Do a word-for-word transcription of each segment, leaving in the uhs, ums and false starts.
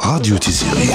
Radio Tiziri.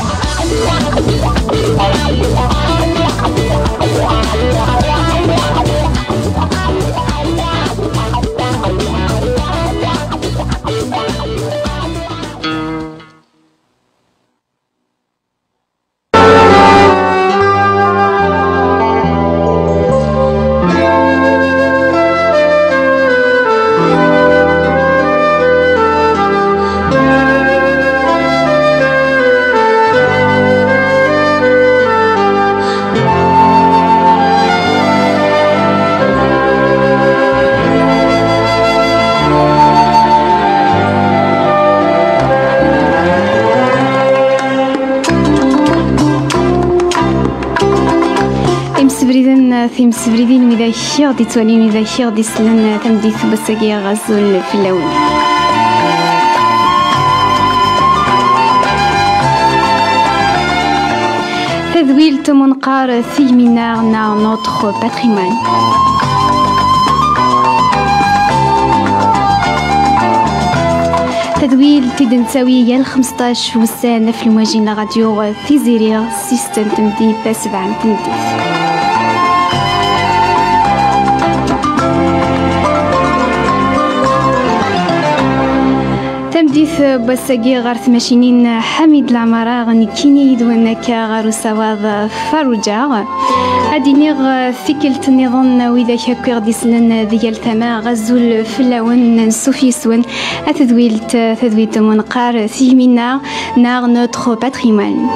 Imsebridin, timsebridin, widak i ɣ-d-ittwalin, widak i ɣ-d-isellen, tameddit n wass-agi, azul fell-awen. Tadwilt umi neqqar tigmi-nneɣ neɣ notre patrimoine. Tadwilt i d-nettawi yal xmesṭac wussan ɣef lemwaji n la radio Tiziri, tis setta n tmeddit, tis sebɛa n tmeddit. Tameddit n wass-agi ɣer tmacinin, Ḥamid Laɛmara, nekkini yid-wen akka ɣer usawaḍ Farruǧa. Ad d-iniɣ, eh, tikkelt nniḍen, widak akk i ɣ-d-isellen di yal tama, azul fell-awen, ansuf yes-wen, a tadwilt, eh, tadwilt umi neqqar tigmi-nneɣ, neɣ notre patrimoine.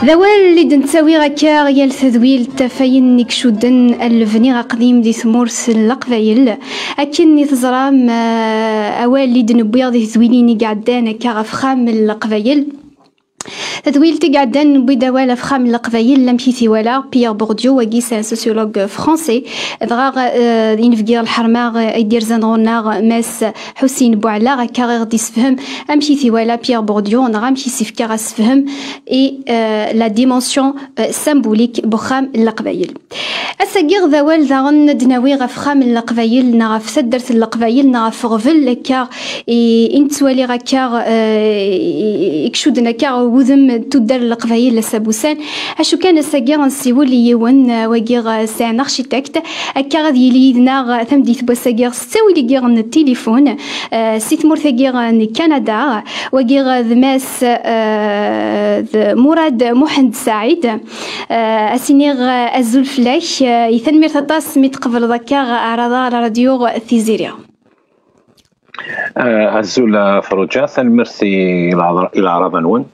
D awal i d-nettawi akka yal tadwilt ɣef wayen i icudden lebni aqdim di tmurt n Leqbayel. Akken i teẓram, eh, awal i d-newwi di tedwilin i iɛeddan akka ɣef Axxam n Leqbayel. Tadwilt i iɛeddan newwi-d awal ɣef Axxam n Leqbayel, amek i t-iwala Pierre Bourdieu, wagi c'est un sociologue français. Dɣa, eh, inebgi ɣer lḥerma, eh, ay d-yerzan ɣur-neɣ Mass Ḥusin Buɛella, akka i ɣ-d-isefhem amek i t-iwala Pierre Bourdieu, neɣ amek i s-ifka asefhem i, eh, la dimension, eh, symbolique n Uxxam n Leqbayel. Ass-agi d awal daɣen ad d-nawi ɣef Axxam n Leqbayel, neɣ ɣef taddart n Leqbayel, neɣ ɣef uɣbel akka i, i nettwali akka, eh, i, i icudden akka wudem n tuddar n Leqbayel ass-a n wussan. Acu kan, ass-agi ad nsiwel i yiwen, eh, wagi, eh, c'est un architecte, akka ad yili yid-neɣ, eh, tameddit n wass-agi s ttawil-agi n tilifun, eh, si tmurt-agi n Kanada. Wagi d Mass, eh, d Murad Muḥend Saɛid. Eh, ad s-iniɣ, eh, azul fell-ak, eh, i tanemmirt aṭas mi tqebleḍ akka aɛraḍ-a ɣer la radio Tiziri. Eh, azul, eh, Ferruǧa, tanemmirt i leɛḍ-, i leɛraḍa-nwen.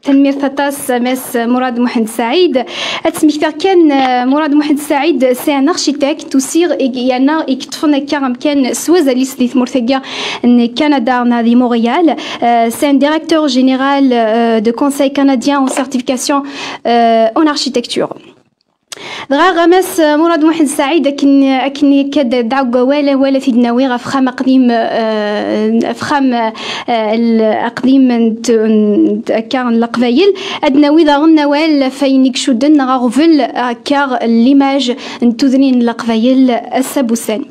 Tanemmirt aṭas, Mass Murad Muḥend Saɛid. Ad smektiɣ kan, eh, Murad Muḥend Saɛid, c'est un architecte, usiɣ, i, yerna i yeṭṭfen akka amkan s wazal-is di tmurt-agi n Kanada, neɣ di Montréal. Euh, c'est un directeur général, euh, de Conseil canadien en certification, euh, en architecture. Dɣa Mass Murad Muḥend Saɛid, akken, akken akka d-, dɛa deg wawal, awal ad t-id-nawi ɣef Axxam Aqdim, euh, ɣef Axxam, euh, l-, Aqdim n t-, n t-, akka n Leqbayel. Ad nawi daɣen awal ɣef wayen i icudden neɣ aɣbel akka l'image n tudrin n Leqbayel ass-a n wussan.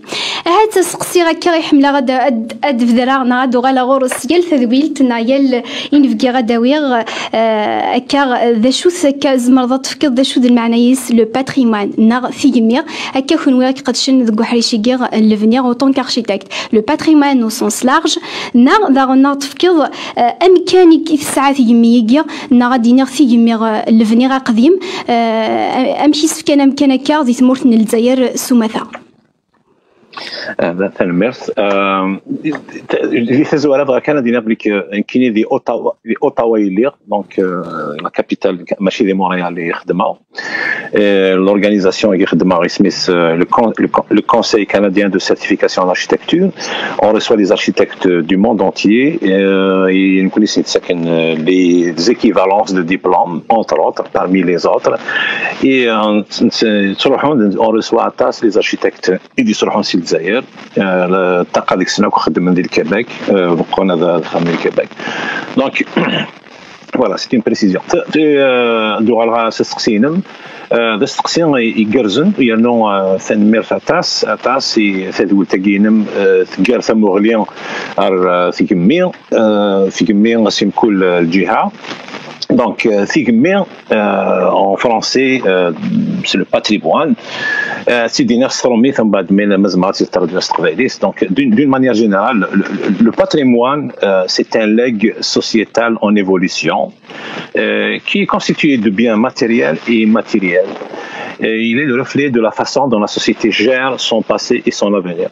Ahat asteqsi-a akka i ḥemmleɣ ad, ad, ad bedreɣ neɣ ad uɣaleɣ ɣur-s yal tadwilt neɣ yal inebgi ad awiɣ, eh, akka, d acu-t akka, tzemreḍ ad tefkeḍ d acu d lmeɛna-is, le patrimoine, neɣ tigemmi, akka kunwi i iqedcen deg uḥric-agi n lebni, autant qu'architecte, le patrimoine au sens large, neɣ daɣen ad tefkeḍ, eh, amkan i tesɛa tigemmi-agi, neɣ ad d-iniɣ tigemmi, eh, lebni aqdim, eh, amek i s-fkan amkan akka di tmurt n Lezzayer s umata? Eh, tanemmirt. Eh, di tazwara, bɣiɣ kan ad iniɣ belli nekkini di Ottawa, di Ottawa i lliɣ, donc, eh, la capitale, mačči di Montréal i xeddmeɣ. Eh, l'organisation i xeddmeɣ isem-is, eh, le Con-, le Con-, le Conseil canadien de certification en architecture. On reçoit des architectes du monde entier. Eh, i nekkni s-nettaken, eh, les équivalences de diplôme, entre autres, parmi les autres. Et, eh, on, on reçoit aṭas les architectes i d-iṣelḥun si Lezzayer, eh, ṭṭaqa deg-sen akk xeddmen di Lkebek, eh, beqqun ad, ad xedmen di Lkebek. Donc, Voilà, c'est une précision. T- t- euh, Ad uɣaleɣ s asteqsi-inem. Euh, d asteqsi igerrzen, yernu, euh, tanemmirt aṭas, aṭas i tadwilt-agi-inem, euh, teggar tamuɣli ar, euh, tgemmi, euh, tgemmi si mkul, euh, lǧiha. Donc, euh, tigemmi, euh, en français, euh, c'est le patrimoine. Euh, c'est des nerfs, mais ma zemreɣ ad tt-traduiɣ s teqbaylit. Donc, d'une d'une manière générale, le, le- le patrimoine, euh, c'est un legs sociétal en évolution, euh, qui est constitué de biens matériels et immatériels. Et il est le reflet de la façon dont la société gère son passé et son avenir.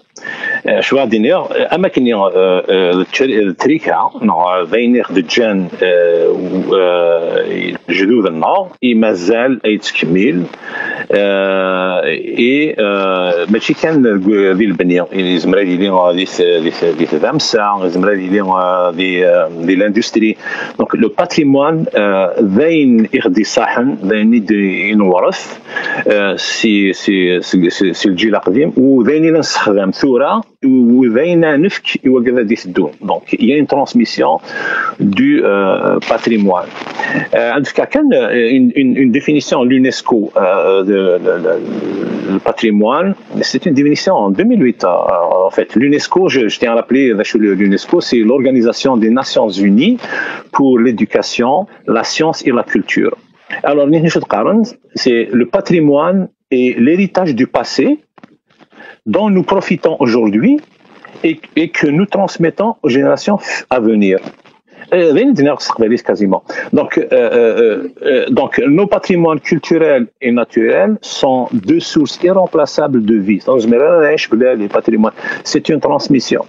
Euh, je vais dire, euh, am akken, euh, euh, tr- trika, neɣ d ayen i ɣ-d-ǧǧan, euh, u- euh, lejdud-nneɣ, i mazal ad yettkemmil, euh, et, euh, mačči kan deg- di lebni, yezmer ad yili, euh, di t- di t- di tdamsa, yezmer ad yili, euh, di, euh, di l'industrie. Donc, le patrimoine, euh, d ayen i ɣ-d-iṣaḥen, d ayen i d- i nwerret, euh, si, si, si, si, si lǧil aqdim, u d ayen i la nessexdam tura, u d ayen ara nefk i wigad ad d-iteddun. Donc, il y a une transmission du, euh, patrimoine. Euh, ad d-fkeɣ kan, euh, une, une, une définition, l'UNESCO, euh, de, de- de- le patrimoine, c'est une définition en deux mille huit, euh, en fait. L'UNESCO, je, je tiens à rappeler, l'UNESCO, c'est l'Organisation des Nations Unies pour l'éducation, la science et la culture. Alors, c'est le patrimoine et l'héritage du passé dont nous profitons aujourd'hui et, et que nous transmettons aux générations à venir. Euh, d ayen i d-nniɣ s teqbaylit quasiment. Donc, euh, euh, euh, donc, nos patrimoines culturels et naturels sont deux sources irremplaçables de vie. Donc, ur nezmir ara ad nɛic bla les patrimoines. C'est une transmission.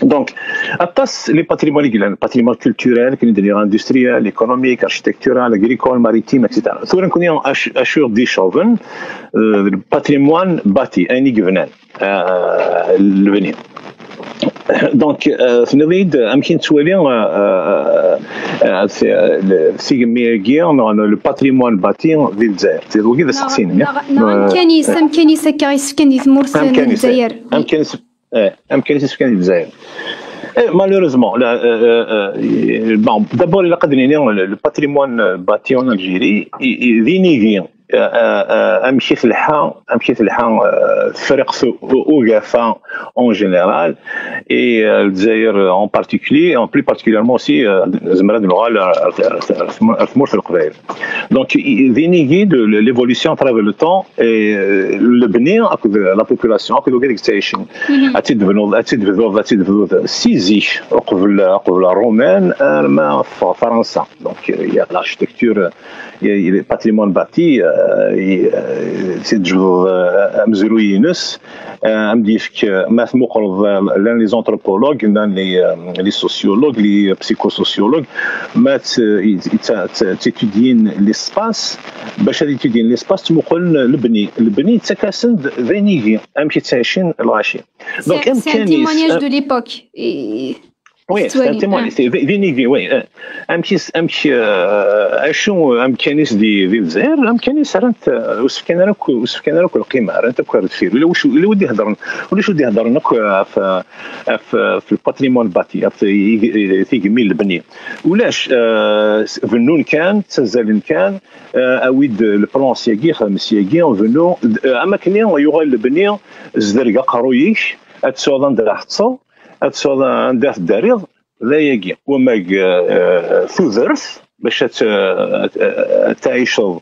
Donc, aṭas les patrimoines i yellan, patrimoine culturel, akken i d-nniɣ, industriel, économique, architectural, agricole, maritime, et cetera. Tura nekkni acu, acu i ɣ-d-iceɣben, euh, le patrimoine bâti, ayen i yebnan, euh, lebni. Donc, euh, tenniḍ-iyi-d amek i nettwali, euh, euh, euh, le- tigemmi-agi, neɣ le patrimoine bâti di Lezzayer. D wagi d asteqsi-inem, ya? Neɣ neɣ amkan-is, amkan-is akka i s-fkan di tmurt n Lezzayer. Amkan-is, eh, amkan-is i s-fkan di Lezzayer. Eh, malheureusement, la, euh, euh, euh, bon, d'abord, ilaq ad d-nini, le, le patrimoine bâti en Algérie, i, i, d inigi, euh, euh, euh, amek i telḥa, amek i telḥa, euh, Tefriqt U- U- Ugafa en général, et, euh, Lezzayer en particulier, en plus particulièrement aussi, euh, nezmer ad nuɣal ar, ar, ar, ar tmur- ar tmurt n Leqbayel. Donc, i- d inigi de, de l'évolution à travers le temps, et, euh, lebni akked la population, akked wigad i yettɛicen. Ad tt-id-tebnuḍ, ad tt-id-tebduḍ, ad tt-id-tebduḍ si zik, uqbel, uqbel Ṛuman, arma f-, Fransa. Donc, euh, il y a l'architecture, il y a, il y a le patrimoine bâti, euh, et, euh, ad tt-id-tebduḍ, euh, amezruy-ines, euh, am d-yefk, euh, ma tmuqleḍ, euh, llan les anthropologues, llan les, euh, les sociologues, les psychosociologues, ma tt-, i- i- tt-, tt-, ttitudyin l'espace, bac ad itudyin l'espace, ttmuqulen lebni. Lebni yettak-asen-d d ayen igi, amek i ttɛicin lɣaci. Donc, c'est un témoignage de l'époque. Oui, c'est un témoignage, c'est d inigi, oui. Euh, amek i s- amek, euh, acu amkan-is di, di Lezzayer, amkan-is rran-t, euh, ur s-fkan ara akk, ur s-fkan ara akk lqima, rran-t akk ar deffir. Ula wacu, ula wid iheddren, ulac wid iheddren akk ɣef, ɣef, ɣef le patrimoine bâti, ɣef i- i- tigemmi n lebni. Ulac, euh, s- bennun kan, ttazzalen kan, euh, awi-d le plan syagi, xdem syagi, bennu, d- euh, am akken yuɣal lebni, zderg aqerruy-ik, ad tesɛuḍ anda ara teṭṭseḍ, ad tesɛuḍ anda ara teddariḍ, d ayagi. Wamag, euh, tudert, bac ad t- ad- ad tɛiceḍ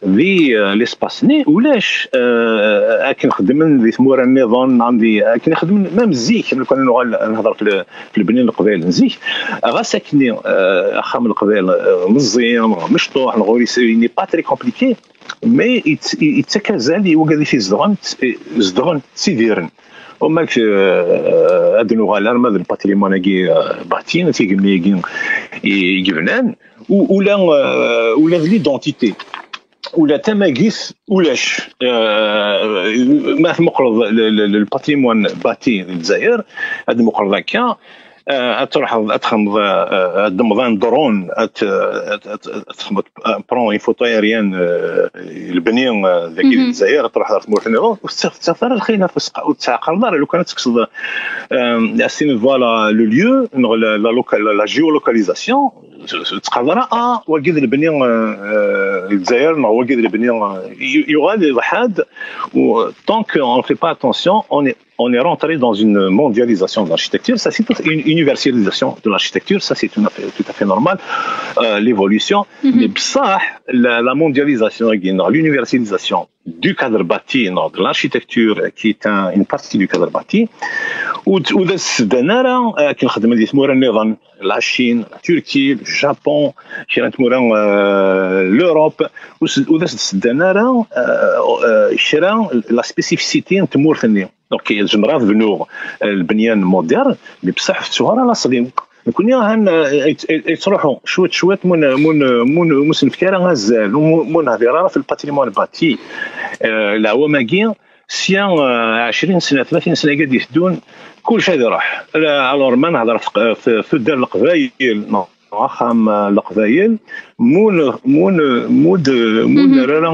di, euh, l'espace-nni, ulac, euh, akken xeddmen di tmura nniḍen, neɣ di, akken xeddmen, même zik, lukan nuɣal nehder f le- f lebni n Leqbayel n zik, ɣas akkenni, euh, axxam n Leqbayel, euh, meẓẓi, mecṭuḥ, neɣ ur yesɛi, il n'est pas très compliqué, mais yett- yettak azal i wigad i t-izedɣen, t- zedɣen, ttidiren. Umak, euh, ad nuɣal arma d le patrimoine-agi, euh, bâti, tigemmi-agi i i yebnan, u- ula, euh, ula d l'identité, ula d tamagit ulac. Euh, ma tmuqleḍ le, le, le patrimoine bâti di Lezzayer, ad tmuqleḍ akka, ad truḥeḍ ad txedmeḍ ad txedmeḍ un drone, ad txedmeḍ prendre une photo aérienne, lebni dagi di Lezzayer, ad truḥeḍ ɣer tmurt nniḍen, ur tettaɣeḍ ara lxila, ur tettɛeqqleḍ ara. Lukan ad tekkseḍ, ad tiniḍ, voilà, le lieu neɣ la géolocalisation, ur tettqadeṛ ara, ah, wagi d lebni Lezzayer neɣ wagi d lebni, yuɣal iḍḥad. Tant qu'on ne fait pas attention, on est on est rentré dans une mondialisation de l'architecture, ça c'est une universalisation de l'architecture, ça c'est tout à fait, tout à fait normal, euh, l'évolution. Mais ça, la, la mondialisation, l'universalisation du cadre bâti, de l'architecture qui est un, une partie du cadre bâti, ou, ou de la Chine, la Turquie, le Japon, euh, l'Europe, ou, ou de la spécificité de Donc, tzemreḍ ad bnuɣ lbenyan moderne, mais bṣaḥ ur tettuɣ ara laṣel-iw. Nekkni ahan yettruḥu cwiṭ cwiṭ, mun mun mun ur s-nefki ara azal, mun nehdir ara fi lpatrimoine bâti. Leɛwam-agi, sya ɛecrin sna, tlatin sna i d-iteddun, kullec ad iruḥ. Alors, ma nehder ɣef tuddar n Leqbayel, axxam n Leqbayel, mun mun mun mun nerra ara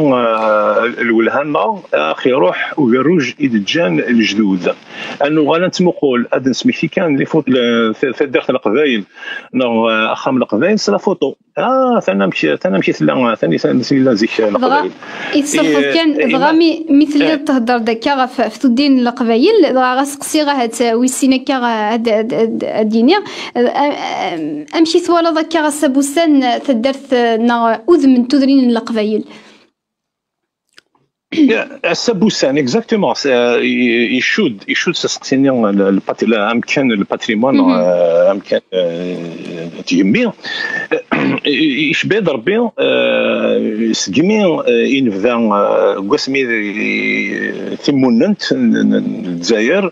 lwelha-nneɣ, ax iruḥ ugerruj i d-ǧǧan lejdud. Ad nuɣal ad nettmuqul, ad d-nesmekti kan taddart n Leqbayel neɣ axxam n Leqbayel s la photo. Ah, atan amek, atan amek i tella, atan i tella zik Leqbayel. I tesserfeḍ kan, dɣa mi, mi telliḍ theddreḍ akka ɣef, ɣef tuddin n Leqbayel, dɣa ɣas qsiɣ ahat wis sin akka ad, ad, ad, ad d-iniɣ. Amek i twalaḍ akka, a Ssabussan, taddart neɣ udem n tudrin n Leqbayel? Ssabussan, exactement. Icudd, icudd s aseqsi-nni, amkan n le patrimoine, amkan n tgemmi. Icebba-d Rebbi segmi i nebda, deg wasmi timunent n Lezzayer,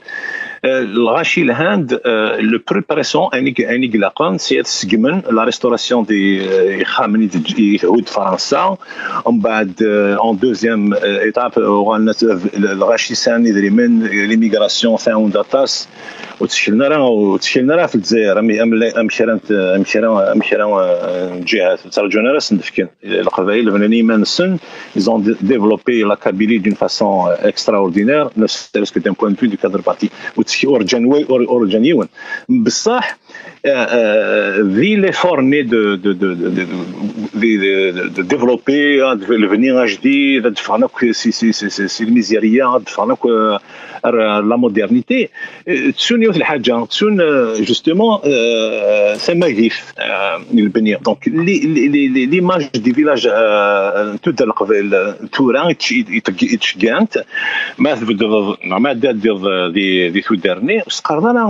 lɣaci lhan-d, le plus pressant, ayen i ilaqen, c'est ad segmen la restauration des ixxamen i thudd Fransa. Mbeɛd, en deuxième étape, uɣalen lɣaci sɛan idrimen, l'immigration tɛawen-d aṭas. Ur tteklen ara, ur tteklen ara ɣef Lezzayer am kra n lǧihat, ur ttraǧun ara ad sen-d-fken. Leqbayel bnan iman-nsen, ils ont développé la Kabylie d'une façon extraordinaire, ne serait-ce que d'un point de vue du cadre bâti. Ur ǧǧan yiwen. Beṣṣaḥ, di l'effort-nni de, de, de, de, de, de, de développer, ad lebni ajdid, ad d-ffɣen akk si, si, si, si, si lmizirya, ad d-ffɣen akk, euh, ar la modernité. Ttun yiwet lḥaǧa, ttun, euh, justement, euh, tamagit, euh, n lebni. Donc, li, li, li, li, l'image du village, euh, n tudda Leqbayel, euh, tura, ittceggant, ma tbeddeḍ, ma d-addiḍ di, di tudda-nni, ur s-qqareḍ ara,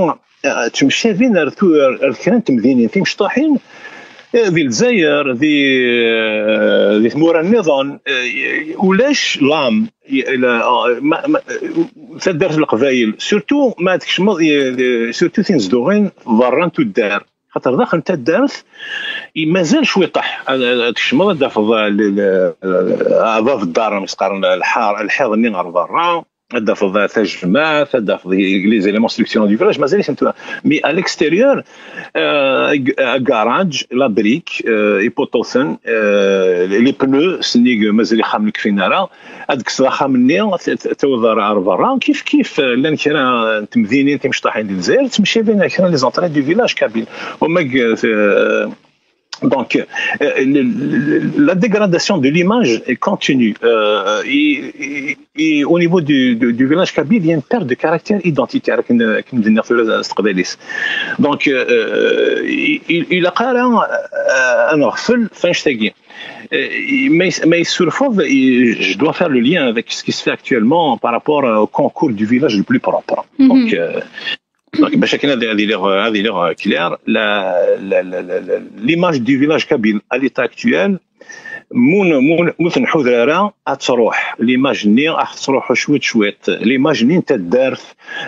ttemcabin ar kra n temdinin timecṭaḥin, di Lezzayer, di, di tmura nniḍen, ulac l'âme, taddart n Leqbayel, surtout ma tkecmeḍ, surtout tinezduɣin berra n tuddar. Xaṭer daxel n taddart, mazal cwiṭeḥ ad tkecmeḍ, ad d-tafeḍ bab ddar, mi s-qqaren lḥiḍ-nni ɣer berra, ad d-tafeḍ tajmaɛt, ad d-tafeḍ les éléments structurants du village, mazal-iten tura. Mais à l'extérieur, euh, agaṛaj, la brique, euh, ipuṭuten, euh, les pneus, sennig mazal ixxamen ur kfin ara, ad d-tekkseḍ axxam-nni, tawiḍ ar berra, kif kif, euh, llan kra n temdinin timecṭaḥin di Lezzayer, ttemcabin kra les entrées du village kabyle. Donc, euh, la dégradation de l'image est continue. Euh, et, et, et, au niveau du, du, du, village kabyle, il y a une perte de caractère identitaire. Donc, euh, il, il a mais, mais surtout, je dois faire le lien avec ce qui se fait actuellement par rapport au concours du village le plus propre. Donc, euh, Donc, bac akken ad, ad iliɣ, ad iliɣ clair, la, la, la, la, la, l'image du village kabyle à l'état actuel, mun, mun, mun tenḥuder ara, ad truḥ. L'image-nni ad truḥ cwiṭ cwiṭ. L'image-nni n taddart,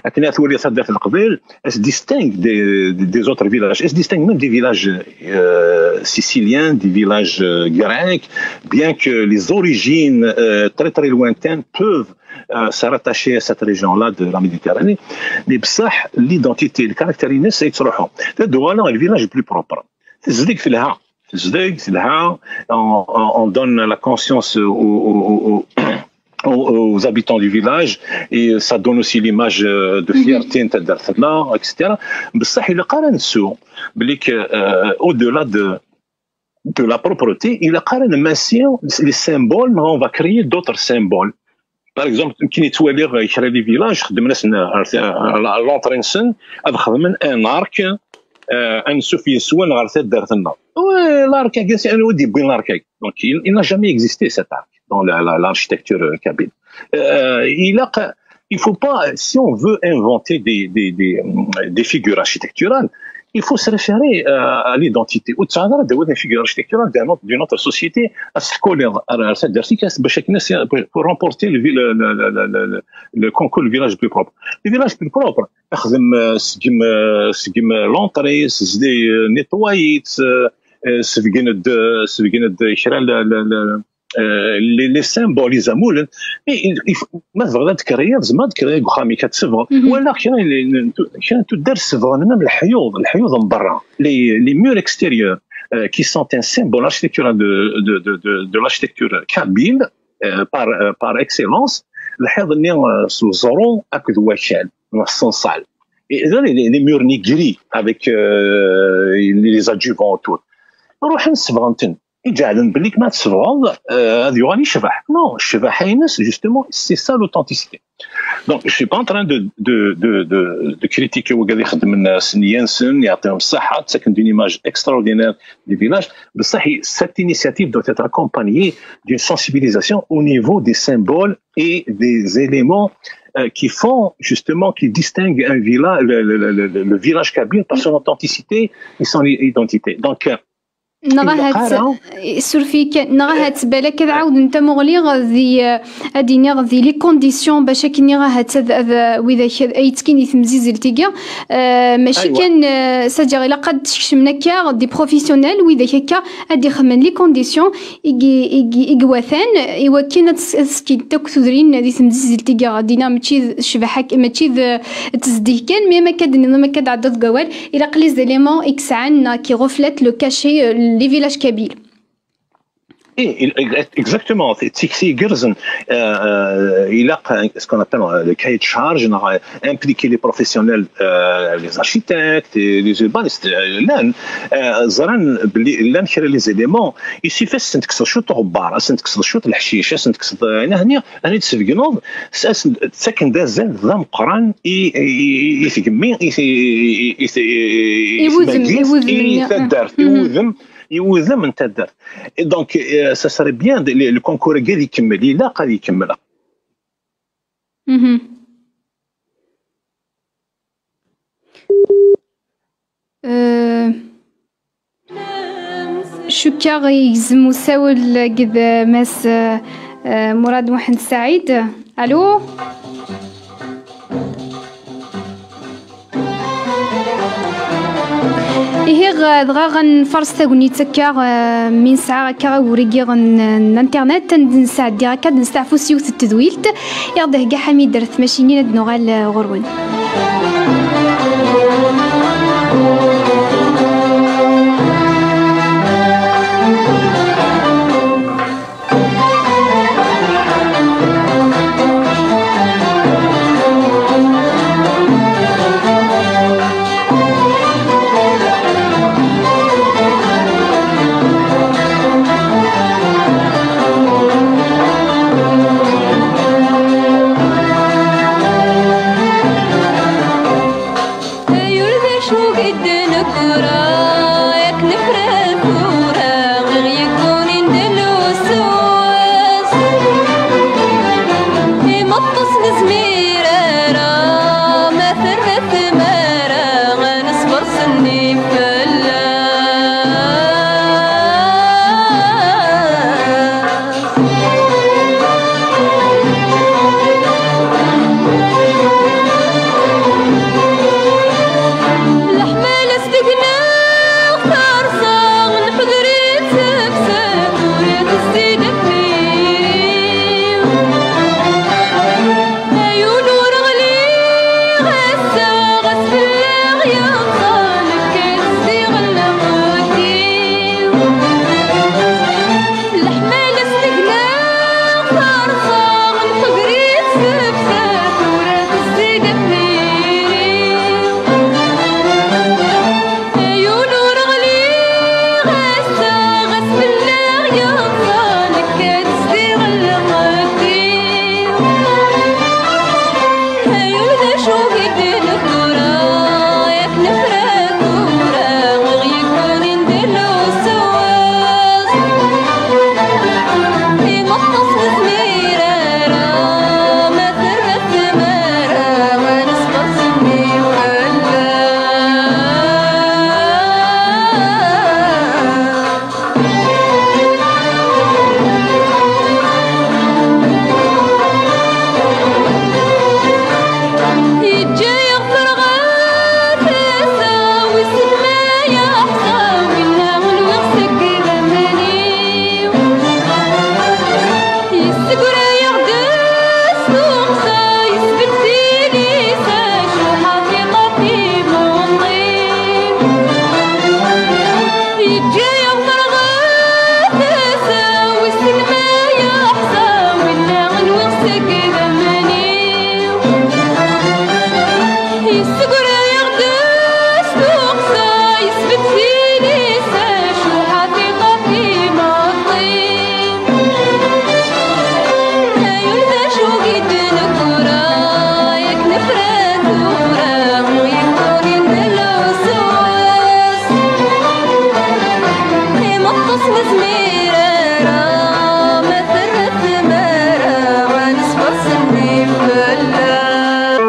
akken ad twaliḍ taddart n Leqbayel, elle se distingue des, des autres villages. Elle se distingue même des villages, euh, siciliens, des villages, euh, grecs, bien que les origines, euh, très, très lointaines peuvent euh, se rattacher à cette région-là de la Méditerranée. Mais بصح l'identité, le caractère ines, yettruḥu. Tedduɣ le village plus propre. Tezdeg telha. Tezdeg telha. On, on, on donne la conscience aux, aux, aux, aux, aux habitants du village et ça donne aussi l'image, euh, de fierté, et cetera. بصح il est quand même sûr que, euh, au-delà de de la propreté, il a quand même mentionné les symboles, mais on va créer d'autres symboles. Par exemple, كي نتوالي غير les villages, خدمنا l'entrée-nsen, ad xedmen un arc, euh, un souffle soin, l'arc, l'arc. Donc, il, il n'a jamais existé cet arc dans la, la, l'architecture kabyle. Euh, il a, il faut pas, si on veut inventer des, des, des, des figures architecturales, il faut se référer, euh, à l'identité. Ou de une figure architecturale d'une autre, d'une autre société, à ce qu'on a, à cette diversité, pour remporter le, le, le, le, le, le concours, le village plus propre. Le village plus propre, c'est l'entrée, c'est nettoyer, c'est les symboles, les amoulins. Mais il faut, ما تبغى تكري زعما تكري وخامي كتسبغ ولا كاين كاين تدار سبغ من الحيوط الحيوط من برا. Les murs extérieurs, euh, qui sont un symbole architectural de de de de, de l'architecture kabyle, euh, par, euh, par excellence. الحيط ني سوزرو اكد وكال الصنصال. Et les, les murs négris avec, euh, les adjuvants autour. نروح نسبغ نتن يجعلن بلي كما تسبغض هذا يغني شبح. Non, الشبح ينس, justement, c'est ça l'authenticité. Donc, je suis pas en train de, de, de, de, de critiquer وقاعد يخدم سنيانسن, يعطيهم الصحة, c'est une image extraordinaire du village. Mais ça, cette initiative doit être accompagnée d'une sensibilisation au niveau des symboles et des éléments, euh, qui font justement, qui distinguent un village, le, le, le, le, village kabyle par son authenticité et son identité. Donc, euh, neɣ ahat surfi kan neɣ ahat balak ad ɛawden tamuɣli di ad iniɣ di les conditions bac akken niɣ ahat ad widak ay yettekkin di temzizelt-agi. Mačči kan, c'est-à-dire ilaq ad d-skecmen akka des professionnels widak akka ad d-ixemmen les conditions i iwatan i wakken ad skint akk tudrin di temzizelt-agi. Ad iniɣ mačči d ccbaḥa, mačči d tezdeg kan, mais am akka d-nniḍ, am akka d-ɛeddaḍ deg wawal, ilaq les éléments i yesɛan neɣ qui reflètent le cachet, les villages kabyles. Exactement, c'est ce qu'on appelle le cahier de charge, impliquer les professionnels, les architectes, les urbanistes, llan ẓran belli llan kra les éléments, il suffit ad sen-tekkseḍ cwiṭ uɣebbar, ad sen-tekkseḍ cwiṭ leḥcic, ad sen-tekkseḍ, hna hni ad ten-id-tesbegneḍ ttaken-d azal d ameqqran i tgemmi, i taddart, i wudem, i wudem n taddart. Et donc, ça serait bien, le concours-agi ad ikemmel, ilaq ad ikemmel. Cukkeɣ yegzem usawel akked Mass Murad Muḥend Saɛid. Alu? Ihi dɣa ad nfares tagnit akka, mi nesɛa akka awurigi n internet, ad nesɛeddi akka ad nesteɛfu s yiwet n tedwilt i ɣ-d-thegga Ḥamid ar tmacinin, ad nuɣal ɣur-wen. Zmir ara, ma terra tmara, ad nesbeɣ s nnif fell-am.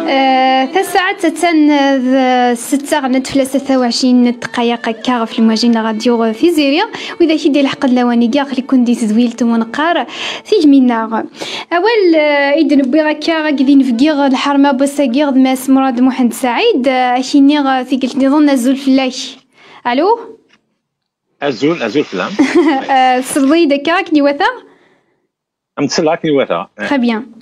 Eh, tasaɛet attan, eh, d ssetta ɣennant fell-as tlata u ɛecrin n ddqayeq akka ɣef lemwaji n Radio Tiziri. Widak i d-ileḥqen lawan-agi, aql-iken di tedwilt n uneqqar Tigmi-nneɣ. Awal, eh, i d-newwi akka, agi d-inebgi lḥerma n wass-agi d Mass Murad Muḥend Saɛid, eh, ad k-iniɣ, eh, tikkelt nniḍen azul fell-ak. Alo? Azul, azul fell-am. Eh, tesleḍ-iyi-d akka akken iwata? Am tselleɣ akken iwata. Très bien.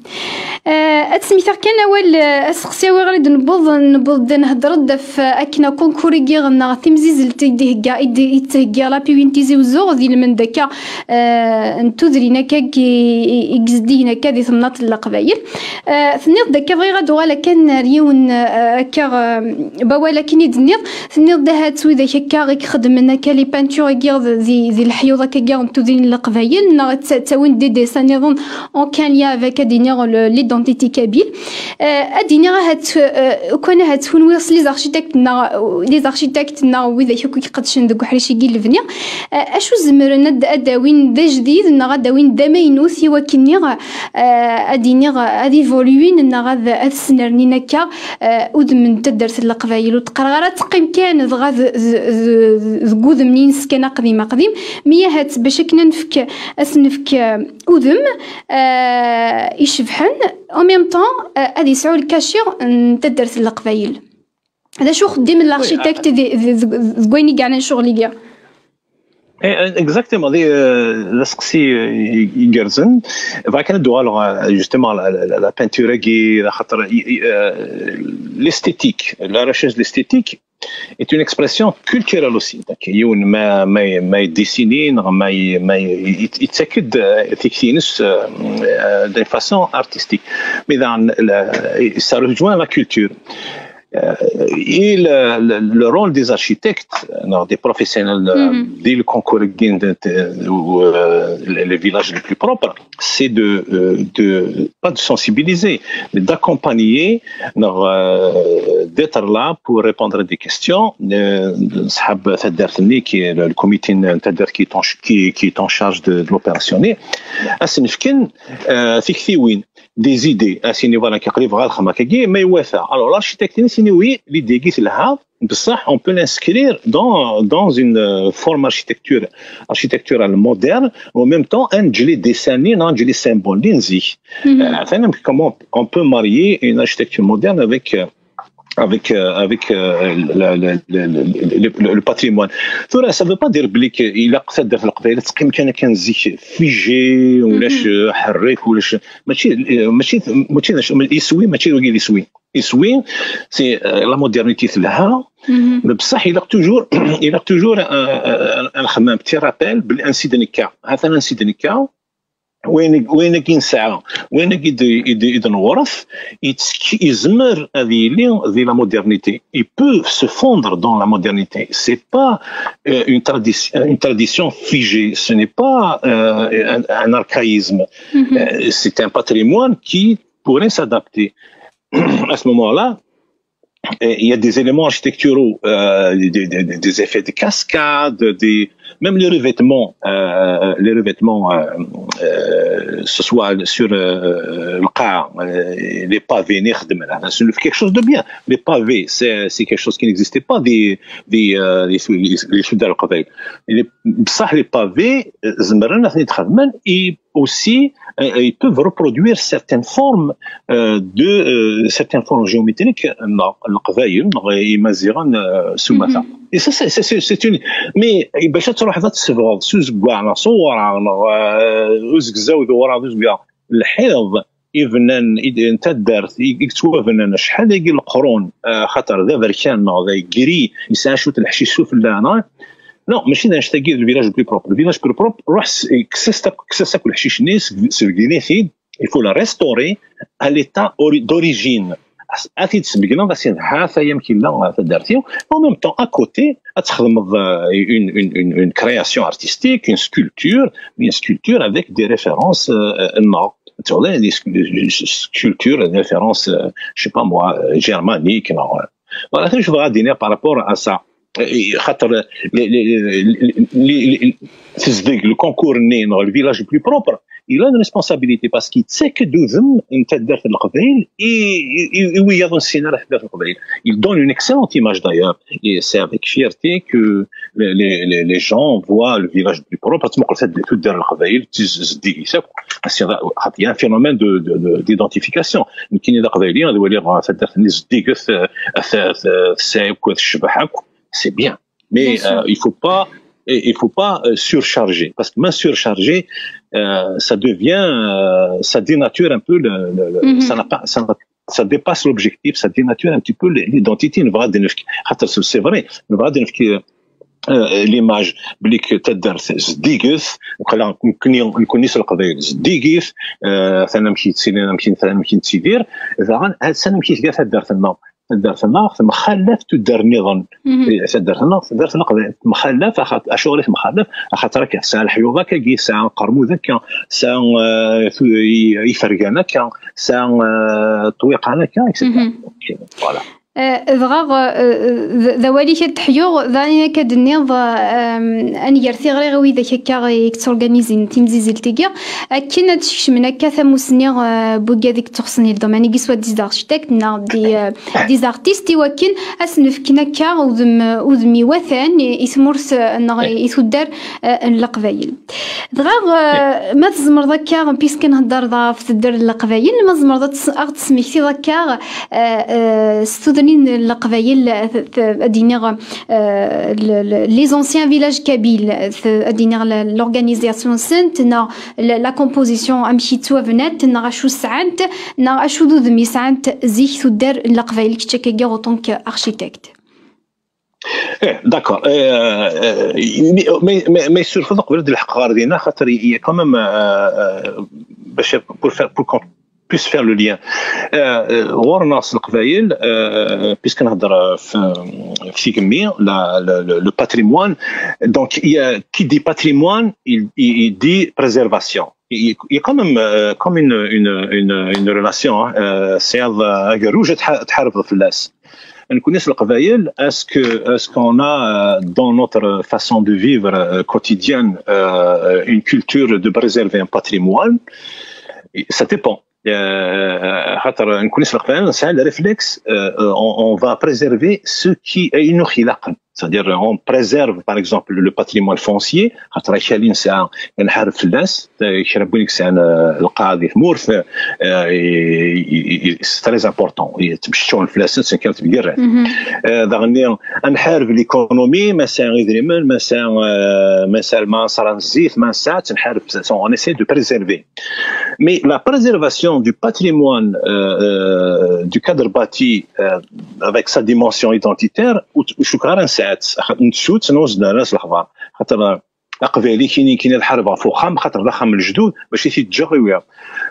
Eh, ad smiteɣ kan awal, eh, aseqsi awi ɣer i d-newweḍ, newweḍ-d nhedder-d ɣef, eh, akken akunkur-agi neɣ timzizzelt i d-ihegga, i d-, i d-thegga la P U N Tizi Uzzu, d ilmend akka, eh, n tudrin akka i, i, i yezdigen akka di temnaḍt n Leqbayel. Eh, tenniḍ-d akka, bɣiɣ ad uɣaleɣ kan ar yiwen, eh, akka, eh, n wawal akken i d-tenniḍ, tenniḍ-d ahat widak akka i ixeddmen akka les peintures-agi di, di leḥyuḍ akka n tudrin n Leqbayel, neɣ tt-, ttawin-d des dessins nniḍen aucun lien avec, ad iniɣ, le, l'identité kabyle. Euh, ad iniɣ ahat, euh, ukan ahat kunwi s les architectes neɣ, les architectes neɣ widak akk i iqedcen deg uḥric-agi n lebni, euh, acu zemren ad, ad d-awin d ajdid neɣ ad d-awin d amaynut i wakken-nni, euh, ad iniɣ, ad évoluin neɣ ad, ad snernin akka, euh, udem n taddart n Leqbayel. Ur d-qqareɣ ara ad teqqim kan dɣa d, d, d, deg udem-nni-ines kan aqdim aqdim, mi ahat bac akken ad nefk, ad s-nefk, euh, udem, euh, icebḥen, en même temps, euh, ad yesɛu le cachet n taddart n Leqbayel. D acu uxeddim n l'architecte di, di, deg, deg wayen i yeɛnan ccɣel-agi? Eh, exactement, d, euh, d aseqsi, euh, i, igerrzen. Bɣiɣ kan ad d-uɣaleɣ, euh, justement, la, la, la, la peinture-agi, axaṭer, i, i, euh, l'esthétique, la recherche de l'esthétique est une expression culturelle aussi. Donc, yiwen ma, ma, ma yeddisini, neɣ ma, ma yettak-d, euh, tikti-ines, euh, euh, d'une façon artistique. Mais dans la, ça rejoint la culture. Euh, et le, le, le rôle des architectes, euh, des professionnels, euh, dès le concours de, de, ou, euh, les, les villages les plus propres, c'est de, euh, de, pas de sensibiliser, mais d'accompagner, euh, d'être là pour répondre à des questions. Euh, صحاب taddart-nni, qui est le, le comité n taddart qui est en ch-, qui, qui est en charge de, de l'opération-nni, ad sen-fken, euh, tiktiwin, des idées, ad s-yini, voilà, qrib ɣer lexma-agi, ma iwata. Alors, l'architecte-nni ad s-yini, oui, l'idée-agi telha, bessah, on peut l'inscrire dans, dans une, euh, forme architecture, architecturale moderne, en même temps, ad neǧǧ les dessins-nni, ad neǧǧ les symboles-nni n zik. Mhm. Euh, comment on peut marier une architecture moderne avec, euh, avec, euh, avec, euh, la, la, la, la, le, le, le patrimoine. Tura, ça veut pas dire belli que ilaq taddart n Leqbayel ad teqqim kan akken zik, figée, ulac, mhm, euh, ḥerrek, ulac, mačči, euh, mačči, mačči d acu, iswi, mačči d wagi d iswi. Iswi, c'est, euh, la modernité telha, mhm, mais bessah, ilaq toujours, ilaq toujours, euh, euh, ad nxemmem, petit rappel, belli ansi d-nekka. Atan ansi d-nekka, wayen, wayen-agi nesɛa, wayen-agi d, i d, i d-newṛet, yettek-, yezmer ad yili di la modernité. Il peut se fondre dans la modernité. C'est pas, euh, une tradi-, une tradition figée. Ce n'est pas, euh, un, un archaïsme. Mhm. Euh, c'est un patrimoine qui pourrait s'adapter. À ce moment-là, et il y a des éléments architecturaux, euh, des, des, des, des effets de cascade, des, même les revêtements, euh, les revêtements, euh, euh, ce soit sur, euh, le cas, euh, les pavés, نخدم، c'est quelque chose de bien. Les pavés, c'est, c'est quelque chose qui n'existait pas, des, des, euh, les, les, les soudures. بصح les pavés, euh, زمرنا نخدمن, et aussi, euh, ils peuvent reproduire certaines formes, euh, de, euh, certaines formes géométriques, euh, n Leqbayel, n Imaziɣen, euh, s umata. Mhm. Et ça, c'est, c'est, c'est, c'est une, mais, eh, bac ad truḥeḍ ad tsebɣeḍ s uzeggaɣ neɣ s uwraɣ neɣ, euh, uzegzaw d uwraɣ d uzeggaɣ, lḥiḍ, ibnan i d- n taddart i i yettwabnan acḥal agi leqrun, eh, xaṭer d aberkan neɣ d agri, yesɛa cwiṭ n leḥcic sufella, neɣ non, mačči d annect-agi d le village le plus propre. Le village le plus propre, ruḥ s- kkes-as akk, kkes-as akk leḥcic-nni, sbeggen-it-id, il faut le restaurer à l'état ori- d'origine. Ad t-id-sbeggneḍ, ad s-id-, ha-t-aya amek yella, eh, taddart-iw. En même temps, à côté, ad txedmeḍ, euh, une, une, une, une création artistique, une sculpture, une sculpture avec des références, euh, nneɣ. Tu vois, des scu- sculptures, des références, euh, je sais pas moi, euh, germaniques, non, euh. Voilà, je voudrais dire par rapport à ça. Euh, خاطر les, les, les, les, les, tezdeg, le concours-nni, le village le plus propre, il a une responsabilité parce qu'il sait que d udem n taddart n Leqbayel i, i, i, i wiyaḍ ur nessin ara taddart n Leqbayel. Il donne une excellente image d'ailleurs. Et c'est avec fierté que les, les, les, les gens voient le village du Purop. Parce que c'est tout dans le Leqbayel, c'est, c'est, c'est, c'est un phénomène de, de, de, d'identification. Nekk d Aqbayli, ad waliɣ taddart-nni zeddiget, euh, c'est bien. Mais, euh, il faut pas, il faut pas, euh, surcharger. Parce que même surcharger, euh, ça devient, euh, ça dénature un peu le, le, le ça n'a pas, ça n'a ça dépasse l'objectif, ça dénature un petit peu l'identité. نبغى نفك-، خاطر c'est vrai, نبغى نفك-، euh, l'image بلي ك-، تدرس زديقث، وخلا نكوني، نكوني سلق زديقث، euh, ثنا مشي تسيني، ثنا مشي، ثنا مشي تسيدير، إذا غن-، هاد سنة مشي تدرس النار. Taddart-nneɣ temxallaf tuddar nniḍen. Mhm. Eh, taddart-nneɣ, taddart-nneɣ temxallaf, axat-, acuɣer i temxallaf? Axaṭer akka, tesɛa leḥyuḍ akkagi, tesɛa aqermud akka, tesɛa, eh, tu-, i-, ifergan akka, tesɛa, eh, ṭṭwiqan akka, et cetera. Mhm. Donc, euh, voilà. Eh, dɣa, eh, d, d awal-ik ad d-ḥyuɣ, d ayen akka d-tenniḍ, eh, em, ad nger tiɣri i widak akka i yetturganizin timzizzelt-agi, akken ad skecmen akka tamusni, eh, n wigad i yettuxsen i le domaine-agi, soit des architectes neɣ des, eh, des artistes, i wakken ad sen-fken akka udem, udem iwatan i, i tmurt, eh, neɣ i tuddar, eh, n Leqbayel. Dɣa, eh, ma tzemreḍ akka, puisque nhedder ɣef tuddar n Leqbayel, ma tzemreḍ ad tes-, ad ɣ-d-tesmektiḍ akka, eh, eh, s tudrin n Leqbayel, eh, t-, t-, ad d-iniɣ, eh, le, le, les anciens villages kabyles, t-, ad d-iniɣ la, l'organisation-nsent, neɣ la, la composition, amek i ttwabnat, neɣ acu sɛant, neɣ acu d udem i sɛant zik tuddar n Leqbayel, kečč akkagi en tant qu'architecte. Eh, d'accord. Eh, eh, mais, mais, mais, mais surtout, نقبل هاد الحق غير دينا، خاطر il y a quand même, euh, euh, باش pour faire, pour qu'on puisse faire le lien. Euh, euh, ɣur-neɣ s Leqbayel, euh, puisque نهضر في, في تيكمي, la, le, le, le patrimoine. Donc, il y a, qui dit patrimoine, il, il, il dit préservation. Il, il y a quand même, euh, comme une, une, une, une relation, hein, euh, c'est, euh, rouge, تحارب في الناس. نكوني في القبائل, est-ce que, est-ce qu'on a, euh, dans notre façon de vivre, euh, quotidienne, euh, une culture de préserver un patrimoine? Ça dépend. Euh, خاطر نكوني في القبائل, c'est le réflexe, euh, on, on va préserver ce qui est une خلاق. C'est-à-dire, on préserve, par exemple, le patrimoine foncier, خاطر كاين اللي نسعى نحارب في الناس, كاين بوين يسعى القاعة دي ثمورث, euh, c'est très important. يتمشون في الناس, c'est كانت بقرة. Euh, داغني نحارب l'économie, ما سعى يدريمن, ما سعى, euh, ما سعى المعصرة الزيت, ما سعى, نحارب, on essaie de préserver. Mais la préservation du patrimoine, euh, euh, du cadre bâti, euh, avec sa dimension identitaire, وشكرا ساعات نتسوت نوز ناس الخبر. خاطر أقبالي كاين، كاين الحرب في وخام، خاطر ذا خام الجدود باش يتجغ ويا.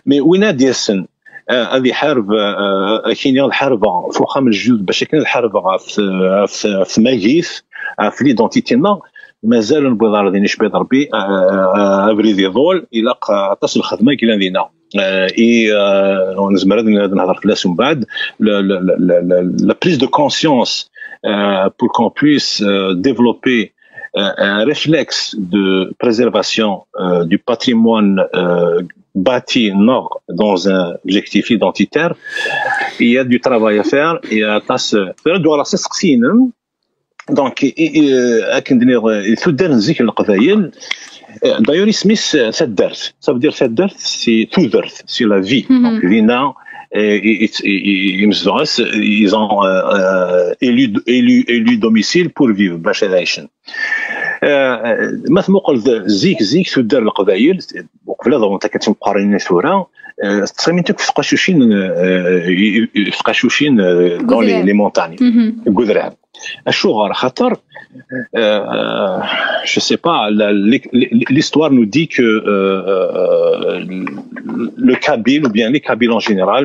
Mais وين هاد ياسن, آه، هذه حرب, آه، آه، كاين الحرب في وخام الجدود باش كاين الحرب في, في, في ماجيث, آه، في l'identité ناغ. مازال نبغي ضار ديني شبيد ربي, آه، آه، آه، أبريد يضول, إلا ق-، تصل الخدمة كلا دينا. آه، إي, آه، ونزمر هاد نهضر في الناس من بعد. La, la, la, la, la, la prise de conscience, euh, pour qu'on puisse, euh, développer, euh, un réflexe de préservation, euh, du patrimoine, euh, bâti ناغ dans un objectif identitaire. Il y a du travail à faire, il y a tas, euh, donc, i, i, akken d-nniɣ, i tuddar n zik n Leqbayel, eh, d'ailleurs, isem-is, eh, taddart. Ça veut dire taddart, c'est tudert, c'est la vie. Mhm. Donc, dinna, eh, i, i, i, i, imezdaɣ-as, ils ont, euh, euh, élu, élu, élu domicile pour vivre, باش ad ɛicen. Euh, ma tmuqel zik zik tuddar n Leqbayel, uqbel ad ɣunt akka d timeqqranin tura, euh, ttɣimint akk tqacucin, euh, i- i- tqacucin, euh, dans les, les montagnes, deg udrar. Acuɣer? Xaṭer, euh, je sais pas, la- l'histoire nous dit que, euh, euh, le Kabyle, ou bien les Kabyles en général,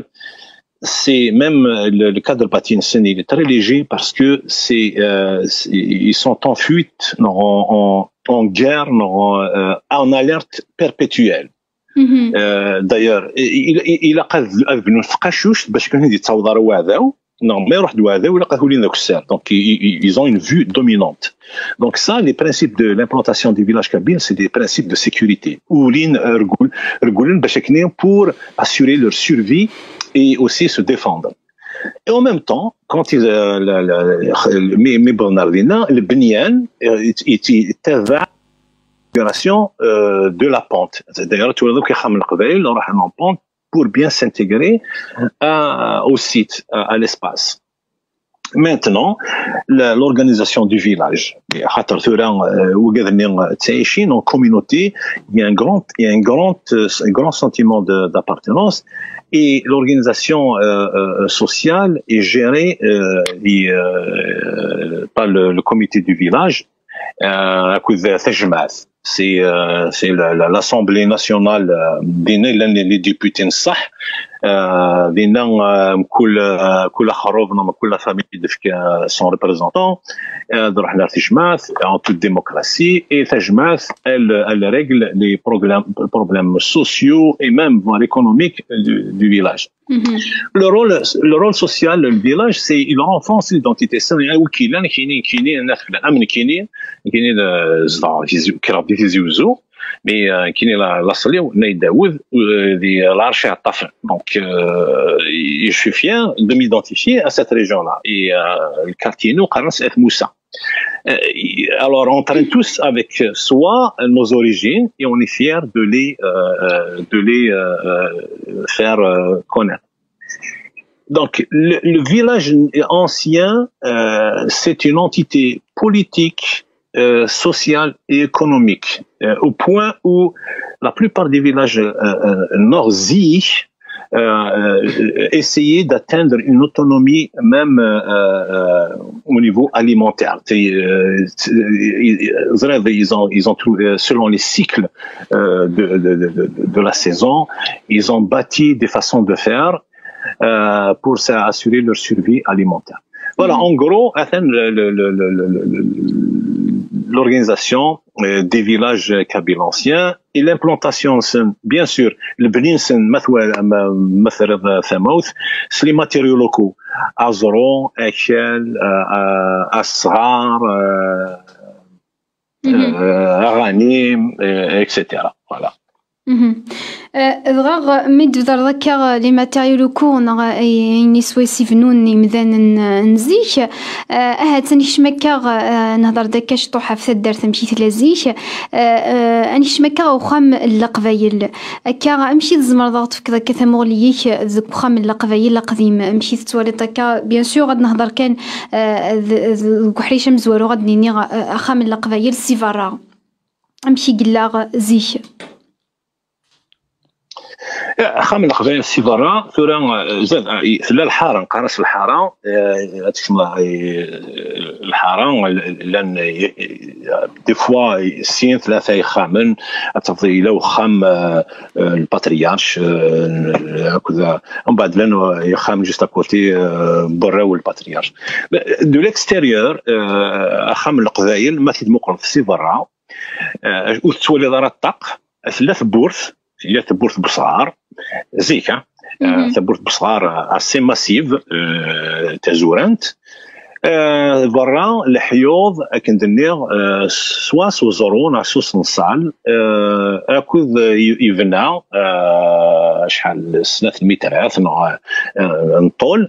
c'est même le, le cadre bâti, il est très léger parce que c'est, euh, c'est- ils sont en fuite, en, en, en guerre, en, euh, en alerte perpétuelle. Euh, d'ailleurs, il, il, il a, ad bnun tqacuct bac kan ad yettaweḍ ɣer uɛdaw, neɣ ma iruḥ-d uɛdaw, ilaq ad ulin d akessar. Donc, ils, ils ont une vue dominante. Donc ça, les principes de l'implantation des villages kabyles, c'est des principes de sécurité. Ulin, euh, rgul, rgulen bac akken pour assurer leur survie et aussi se défendre. Et en même temps, quand ils, euh, la- la- la- mi mi wwḍen ɣer dinna, lebni-, euh, yettabaɛ configuration, euh, de la pente. D'ailleurs, tu vois, donc, ixxamen n Leqbayel ruḥen en pente pour bien s'intégrer à- au site, à, à l'espace. Maintenant, la- l'organisation du village, xaṭer tura, euh, wigad-nni, euh, ttɛicin en communauté, il y a un grand, il y a un grand, euh, un grand sentiment de- d'appartenance, et l'organisation, euh, euh, sociale est gérée, euh, les, euh, par le, le comité du village, euh, akked tajmaɛt. C'est, euh, c'est la- la- l'Assemblée nationale, euh, dinna i llan les députés n ṣṣeḥ, euh, dinna, euh, mkul, euh, kul axerrub neɣ mkul la famille d-tefk, euh, son représentant, euh, ad ruḥen ar tejmaɛt, en toute démocratie, et tajmaɛt, elle, elle règle les problèmes, problèmes sociaux et même, voire économiques du, du village. Le rôle, le rôle social, le village, c'est, il renforce l'identité. C'est un wikila, kini, kini, am kini, kini, euh, zedɣeɣ Tizi- kkreɣ di Tizi Uzzu, mais, euh, kini la, la Sali, Naï Daoud, euh, di Lɛerc Iɛeṭṭafen. Donc, euh, je suis fier de m'identifier à cette région-là. Et, euh, le quartier, nous, qqaren-as At Moussa. Euh, alors, on traîne tous avec soi nos origines et on est fier de les, euh, de les, euh, faire, euh, connaître. Donc, le, le village ancien, euh, c'est une entité politique, euh, sociale et économique, euh, au point où la plupart des villages, euh, euh, nord-zi, euh, euh, essayaient d'atteindre une autonomie même, euh, euh, au niveau alimentaire. C'est, euh, c'est- ils, ils ont, ils ont trouvé, euh, selon les cycles, euh, de, de, de, de, de la saison, ils ont bâti des façons de faire, euh, pour assurer leur survie alimentaire. Voilà, en gros, atan le- le- le- le- le- le- le- l'organisation, euh, des villages kabyles anciens et l'implantation, c'est, bien sûr, le bnin, c'est ma twa- ma- ma terriḍ tamawt, c'est les matériaux locaux, aẓru, akal, euh, euh, asɣar, euh, euh, aɣanim, euh, et cetera. Voilà. Dɣa, mi d-tebdreḍ akka, euh, les matériaux locaux neɣ, euh, ayen iswa isibnun imdanen, euh, n zik, euh, ahat ad nekcem akka, euh, nehder-d akka ciṭuḥ ɣef taddart amek i tella zik. Euh, euh, ad nekcem akka ɣer uxxam n Leqbayel. Akka, amek i tzemreḍ ad ɣ-tefkeḍ akka tamuɣli-ik deg uxxam n Leqbayel aqdim? Amek i tettwaliḍ akka? Bien sûr, ad nehder kan, euh, d- d- deg uḥric amezwaru, ad d-nini, euh, axxam n Leqbayel si berra. Amek i yella zik? Axxam n Leqbayel si berra, tura, eh, zad, eh, tella lḥara, nqar-as lḥara, eh, ad tekcem, eh, lḥara, llan, eh, des fois, sin, tlata ixxamen, ad tafeḍ yella uxxam, eh, eh, lpatriarc, eh, akked, eh, mbeɛd llan, eh, ixxamen juste à côté, eh, burraw lpatriarc. De l'extérieur, eh, axxam n Leqbayel, ma t-id-muqleḍ si berra, eh, ur tettwaliḍ ara ṭṭaq, tella tewwurt, tella tewwurt n wesɣar, zik, ah, eh, tawwurt n wesɣar, eh, assez massive, eh, tazurant. Eh, berra, leḥyuḍ, akken d-nniɣ, eh, swaswa s uẓru neɣ s usenṣal, eh, akked, eh, i- ibna, eh, acḥal, snat lmitrat neɣ, eh, n ṭṭul.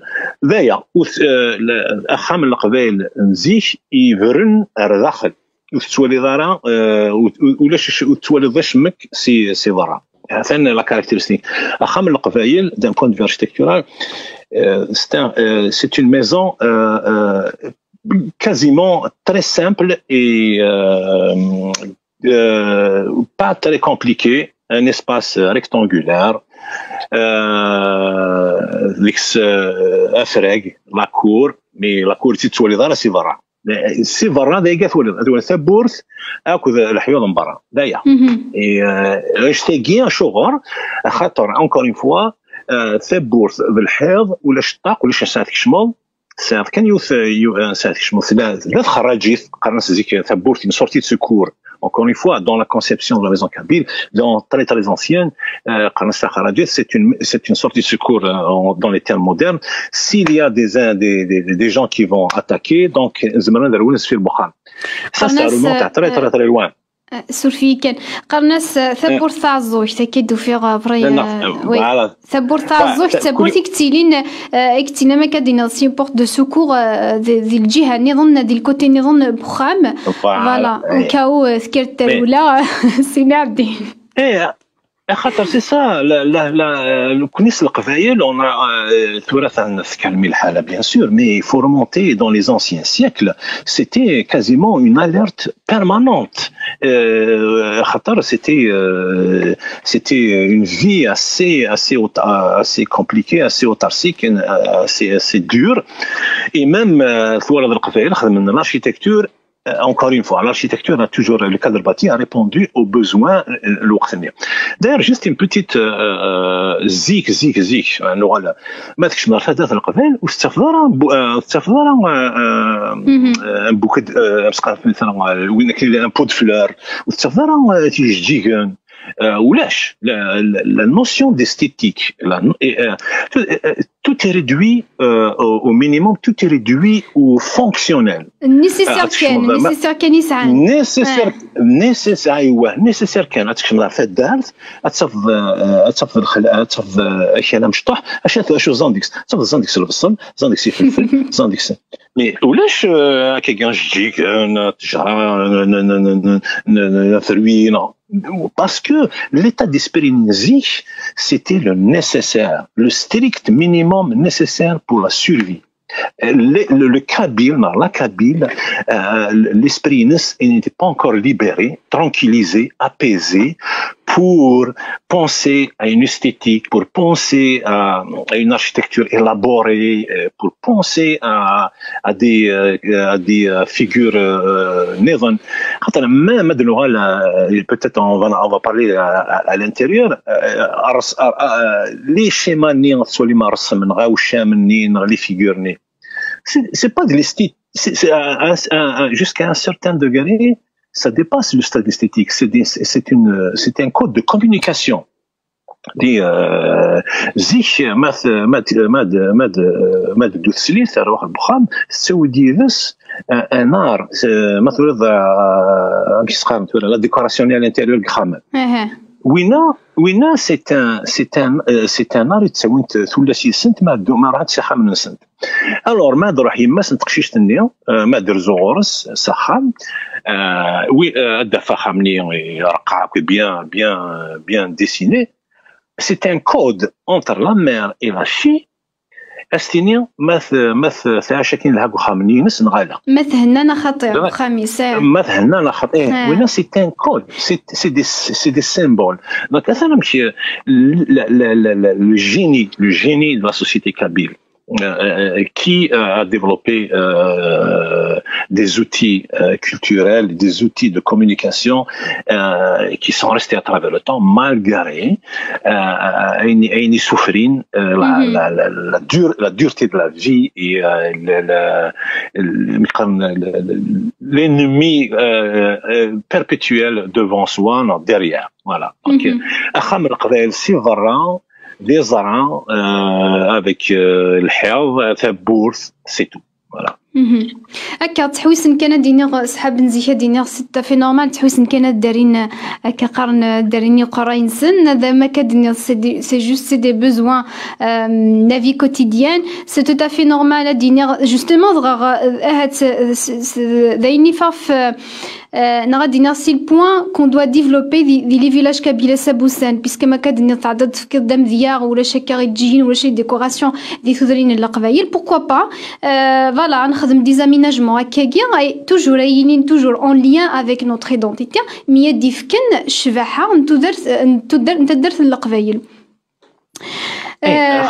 D aya, ur t- eh, la- axxam n Leqbayel n zik ibren ar daxel. Ur tettwaliḍ ara, eh, ur- ur- ulac acu- ur tettwaliḍ acemmek si, si berra. Atan la caractéristique. Axxam n Leqbayel, d'un point de vue architectural, euh, c'est un- euh, c'est une maison, euh, euh, quasiment très simple et euh, euh, pas très compliqué, un espace rectangulaire, euh, avec ce, euh, afrag, la cour, mais la cour, si tu vois les si برا. Si برا, des gars, tu vois, tawwurt, akked leḥyuḍ n berra. D aya. Et euh, anect-agi, acuɣer? Axaṭer, encore une fois, euh, tawwurt d lḥiḍ, ulac ṭṭaq, ulac ansa tkecmeḍ, tesɛiḍ kan yiwet, yiw-, ansa tkecmeḍ, tella, tella txerrajit, qqaren-as zik tawwurt, une sortie de secours. Encore une fois, dans la conception de la maison kabyle, dans très très ancienne, euh, qqaren-as taxerrajit, c'est une, c'est une sortie de secours euh, en- dans les termes modernes. S'il y a des, des, des, des gens qui vont attaquer, donc, zemren ad rewlen sfir buxxam. Ça, ça Qqaren-as, remonte à très très très loin. Euh, surfeɣ-iyi kan. Qqaren-as euh, tawwurt taɛeẓẓugt, akka i d-ufiɣ euh, vrai, Non, non, euh, euh, oui. Voilà. Tawwurt taɛeẓẓugt d tawwurt i yettilin, euh, i yettilin am akka d-tiniḍ, c'est une porte de secours euh, de- di lǧiha nniḍen, di lkuti nniḍen n uxxam. Voilà. Au cas où euh, tekker-d tarewla, Sidi Ɛebdin. Eh, axaṭer, c'est ça, la, la, la, nekkni s Leqbayel, on a, euh, tura tkalmi lḥala, bien sûr, mais il faut remonter dans les anciens siècles, c'était quasiment une alerte permanente. Euh, axaṭer, c'était, euh, c'était une vie assez, assez, aut- assez compliquée, assez autarcique, assez, assez dure. Et même, euh, tura d Leqbayel, xedmen l'architecture, euh, encore une fois, l'architecture a toujours, le cadre bâti a répondu aux besoins euh, lweqt-nni. D'ailleurs, juste une petite euh, zik, zik, zik, euh, nuɣal, ma tkecmeḍ ɣer taddart n Leqbayel, ur tettafeḍ ara, bu- euh, ur tettafeḍ ara euh, euh, un bouquet, de- euh, amsqaf, مثلاً, euh, win akken, un pot de fleurs, ur tettafeḍ ara euh, tijeǧǧigen, euh, ulac, la, la, la notion d'esthétique, la, et, euh, tout, euh, tout est réduit euh, au, au minimum, tout est réduit au fonctionnel. Nécessaire kan, nécessaire kan i sɛan. Nécessaire, nécessaire, أيوة, nécessaire kan. Ad tkecmeḍ ɣer taddart, ad tafeḍ, euh, ad tafeḍ lxel-, ad tafeḍ euh, akal amecṭuḥ, acu, acu Zandex, ad tafeḍ Zandex lebṣel, Zandex ifelfel, Zandex. Mais ulac euh, akkagi ajeǧǧig, euh, ttejra, euh, n- n- n- n- n- n- terwi, non. Parce que l'état d'esprit n zik, c'était le nécessaire, le strict minimum nécessaire pour la survie. Le, le, le Kabyle, non, la Kabyle, euh, l'esprit n'était pas encore libéré, tranquillisé, apaisé, pour penser à une esthétique, pour penser à, à une architecture élaborée, euh, pour penser à, à des, euh, à des euh, figures euh, nniḍen. Même peut-être on va, on va parler à, à, à l'intérieur, euh, les schémas, les figures, c'est pas de l'esthétique. Jusqu'à un certain degré, ça dépasse le stade esthétique. C'est un code de communication. Di zik, ma d-, ma d-, ma d-, ma d-, ma d-, ma d-, teslit, terwax n uxxam, tettawi-d yid-s un art, ma turiḍ, amek s-qqaren tura, la décoration à l'intérieur n yexxamen. Winna, winna, c'est un, c'est un, c'est un art i ttawint tullas yid-sent ma ddu-, ma ruḥent s axxam-nsent. Alors, ma d-ruḥ yemma-s n teqcict-nni, ma d-rzu ɣur-s s axxam, ad d-taf axxam-nni ireqqa akk, bien, bien, bien dessiné. C'est un code entre la mère et la fille. As-tini ma t-, ma t-, tɛac akken lha deg uxxam-nni-ines neɣ ala. Ma thenna neɣ xaṭi deg uxxam-is. Ma thenna neɣ xaṭi. Winna, c'est un code, c'est, c'est des, c'est des symboles. Donc, atan amek, le, le, le, le, le génie, le génie de la société kabyle, euh, qui euh, a développé euh, des outils euh, culturels, des outils de communication euh, qui sont restés à travers le temps, malgré euh, ayen, ayen i ssufrin, euh, la, la, la, la, dure, la dureté de la vie et euh, le, le, le, l'ennemi euh, euh, perpétuel devant soi, non, derrière. Voilà. Donc, axxam n Leqbayel si berra, d iẓra, euh, avec euh, lḥiḍ, tawwurt, c'est tout. Voilà. Akka, ttḥewwisen kan ad d-iniɣ, ṣṣḥab n zik ad d-iniɣ, c'est tout à fait normal, ttḥewwisen kan ad d-arin, akka qqaren, ad d-arin iqerray-nsen, ad am akka d-iniɣ, c'est des, c'est juste, c'est des besoins euh, la vie quotidienne, c'est tout à fait normal ad d-iniɣ, justement, dɣa, euh, ahat, euh, s-, s-, d ayen i faf, euh, Euh, neɣ ad d-iniɣ si le point qu'on doit développer di, di les villages kabyles abusan, puisque ma akka d-tenniḍ tɛeddaḍ tefkiḍ-d amedya, ulac akka iǧǧiyen, ulac les décorations di tudrin n Leqbayel, pourquoi pas? Euh, voilà, texdem des aménagements akkagi, ay toujours ay yilin toujours en lien avec notre identité, mi ad d-ifken ccbaḥa n tudert, n tudert, n taddart n Leqbayel. Eh,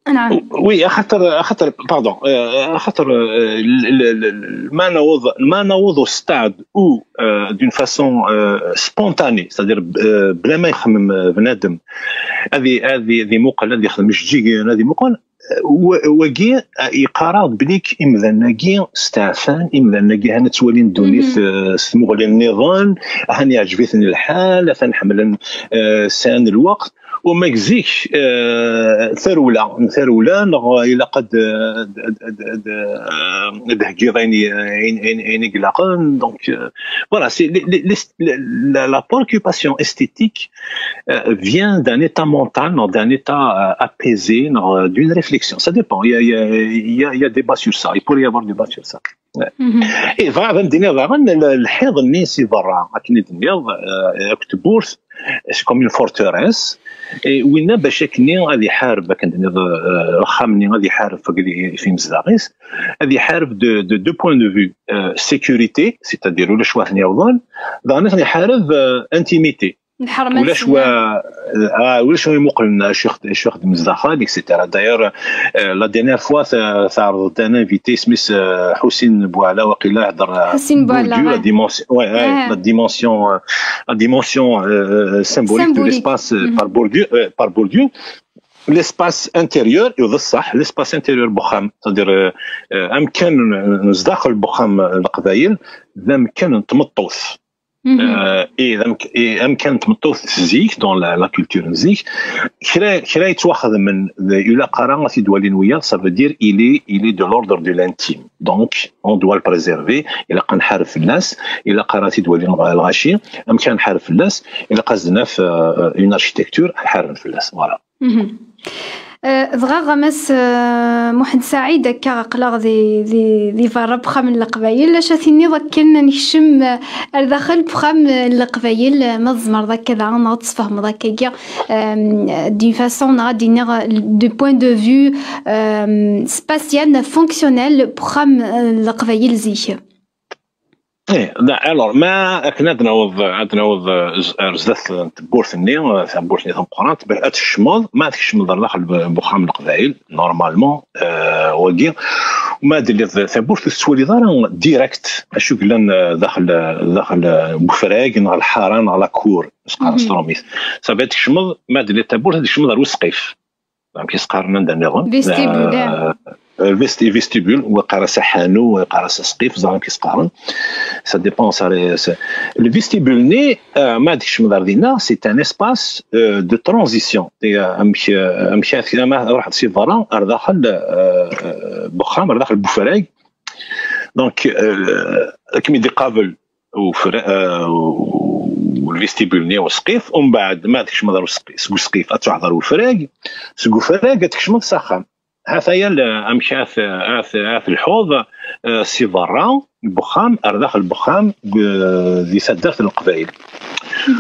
euh, oui, axaṭer, axaṭer, pardon, euh, axaṭer, euh, ma naweḍ, ma naweḍ au stade où, euh, d'une façon, euh, spontanée, c'est-à-dire, euh, bla ma yexmem, euh, bnadem, ad i-, ad i-, ad imuqel, ad ixdem ijeǧǧigen, ad imuqel, wagi yeqqar-aɣ-d belli imdanen-agi steɛfan, imdanen-agi han ttwalin ddunit, eh, s tmuɣli nniḍen, han yeɛǧeb-iten lḥal, atan ḥemmlen, eh, sɛan lweqt. Uma deg zik, eh, tarewla, tarewla, neɣ ilaq ad, ad, ad, ad, ad, ad d-heggiḍ ayen, ayen, ayen, ayen i ilaqen. Donc, eh, voilà, c'est les, les, les, la, la préoccupation esthétique euh, vient d'un état mental, non, d'un état, euh, apaisé, non, euh, d'une réflexion. Ça dépend. Il y a, il y a, il y a, il y a débat sur ça. Il pourrait y avoir débat sur ça. Ouais. Et vraiment, d-iniḍ daɣen, lḥiḍ-nni si berra, akken i d-tenniḍ, euh, akked tewwurt, c'est comme une forteresse. Et winna bac akken ad iḥareb, akken d-tenniḍ, euh, axxam-nni ad iḥareb f imezdaɣ-is, ad iḥareb de, de deux points de vue, euh, sécurité, c'est-à-dire ulac wa ten-yawḍen, daɣen ad iḥareb, euh, intimité. Ulac wa, ah, ulac wa imuqlen acu ixd-, acu ixdem zdaxel, et cetera. D'ailleurs, euh, la dernière fois, tɛerḍeḍ-d un invité, isem-is, euh, Ḥusin Bouala, waqila, ihder, euh, Ḥusin Bouala, Bourdieu, la dimension, ouais, ouais, la dimension, euh, la dimension, euh, symbolique de l'espace, euh, par Bourdieu, euh, par Bourdieu. L'espace intérieur, d ṣṣeḥ, l'espace intérieur n wexxam, c'est-à-dire, euh, euh, amkan n zdaxel n wexxam n Leqbayel, d amkan n tmeṭṭut. Euh, et donc, et amkan n tmeṭṭut zik, dans la, la culture zik, kra, kra yettwaxedmen, d, ilaq ara ad t-id-walin wiyaḍ, ça veut dire il est, il est de l'ordre de l'intime. Donc, on doit le préserver, ilaq ad nḥareb fell-as, ilaq ara ad t-id-walin lɣaci, amkan ad nḥareb fell-as, ilaq ad naf, euh, une architecture ad nḥareb fell-as. Voilà. Dɣa, a Mass, eh, Muḥend Saɛid, akka aql-aɣ di, di, di berra n wexxam n Leqbayel. Acu ad tiniḍ akken ad nekcem, eh, ar daxel n wexxam n Leqbayel? Eh, ma tzemreḍ akka daɣen ad ɣ-d-tesfehmeḍ akkagi, eh, d'une façon, neɣ ad d-iniɣ, eh, du point de vue, eh, spatial, fonctionnel, n wexxam, eh, n Leqbayel zik. Eh, da, alors, ma akken ad naweḍ, ad naweḍ, eh, z-, ar zdat n tewwurt-nni, eh, tawwurt-nni tameqqrant, ba-, ad tkecmeḍ, ma tkecmeḍ ar daxel n wexxam n Leqbayel, normalement, eh, wagi, ma d-telliḍ tawwurt ur tettwaliḍ ara direct acu yellan, eh, daxel, eh, daxel, eh, n wefrag, neɣ lḥara, neɣ la cour, s qqaren s trumit. Ça veut dire, ad tkecmeḍ, ma d-telliḍ tawwurt, ad tkecmeḍ ar usqif. Amek i s-qqaren anda nniḍen? Vestibule. Euh, vesti-, vestibule, wa yeqqar-as aḥanu, wa yeqqar-as asqif, ẓer amek i s-qqaren. Ça dépend, ça, c'est, le vestibule-nni, euh, ma ad tkecmeḍ ar dinna, c'est un espace, euh, de transition. Et, euh, amek, euh, amek ad, ma ruḥeḍ si berra, ar daxel, euh, euh, n wexxam, ar daxel n wefrag. Donc, euh, ad kem-id-iqabel ufra-, eh, u-, u-, lvestibul-nni usqif, umbeɛd ma tkecmeḍ ar usqi-, seg usqif ad truḥeḍ ar ufrag, seg ufrag ad tkecmeḍ s axxam. Hataya l-, amek ad t-, ad t-, ad telḥuḍ, eh, si berra n wexxam ar daxel n wexxam, g-, di taddart n Leqbayel.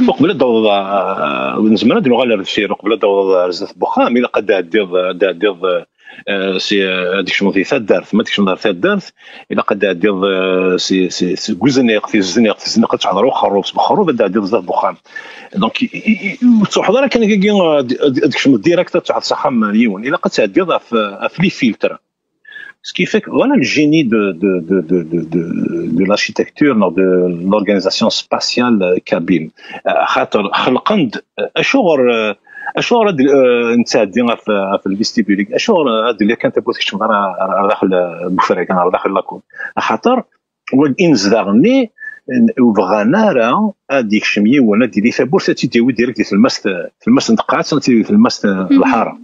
Uqbel ad d-taweḍ, eh, nezmer ad d-nuɣal ar deffir, uqbel ad d-taweḍ ar zdat n wexxam, ilaq ad d-tɛeddiḍ, ad d-tɛeddiḍ, eh, eh, si, eh, ad tkecmeḍ di taddart. Ma tkecmeḍ ar taddart, ilaq ad d-tɛeddiḍ, eh, si, si, seg uzniq, si uzniq, si uzniq ad truḥeḍ ar uxerrub, seg uxerrub ad d-tɛeddiḍ zdat n wexxam. Donc, i, i, i, ur tettruḥeḍ ara kan akkagi, eh, ad, ad, ad tkecmeḍ direct, ad truḥeḍ s axxam n yiwen. Ilaq ad tɛeddiḍ ɣef, ɣef les filtres. Ce qui fait que, voilà le génie de, de, de, de, de, de, de l'architecture, non, de l'organisation spatiale, euh, kabyle. Euh, xaṭer xelqen-d, euh, acuɣer, euh, acuɣer ad, euh, nettɛeddi ɣef, ɣef le vestibule, acuɣer ad d-tili kan tawwurt keččem ar, ar, ar daxel, euh, n wefrag, ar daxel la cour? Axaṭer wagi inezdaɣ-nni ur bɣan ara ad d-yekcem yiwen, ad d-yili tawwurt, ad tt-id-yawi direct di tlemmast, tlemmast n tqaɛet, ad tt-yawi di tlemmast n lḥara.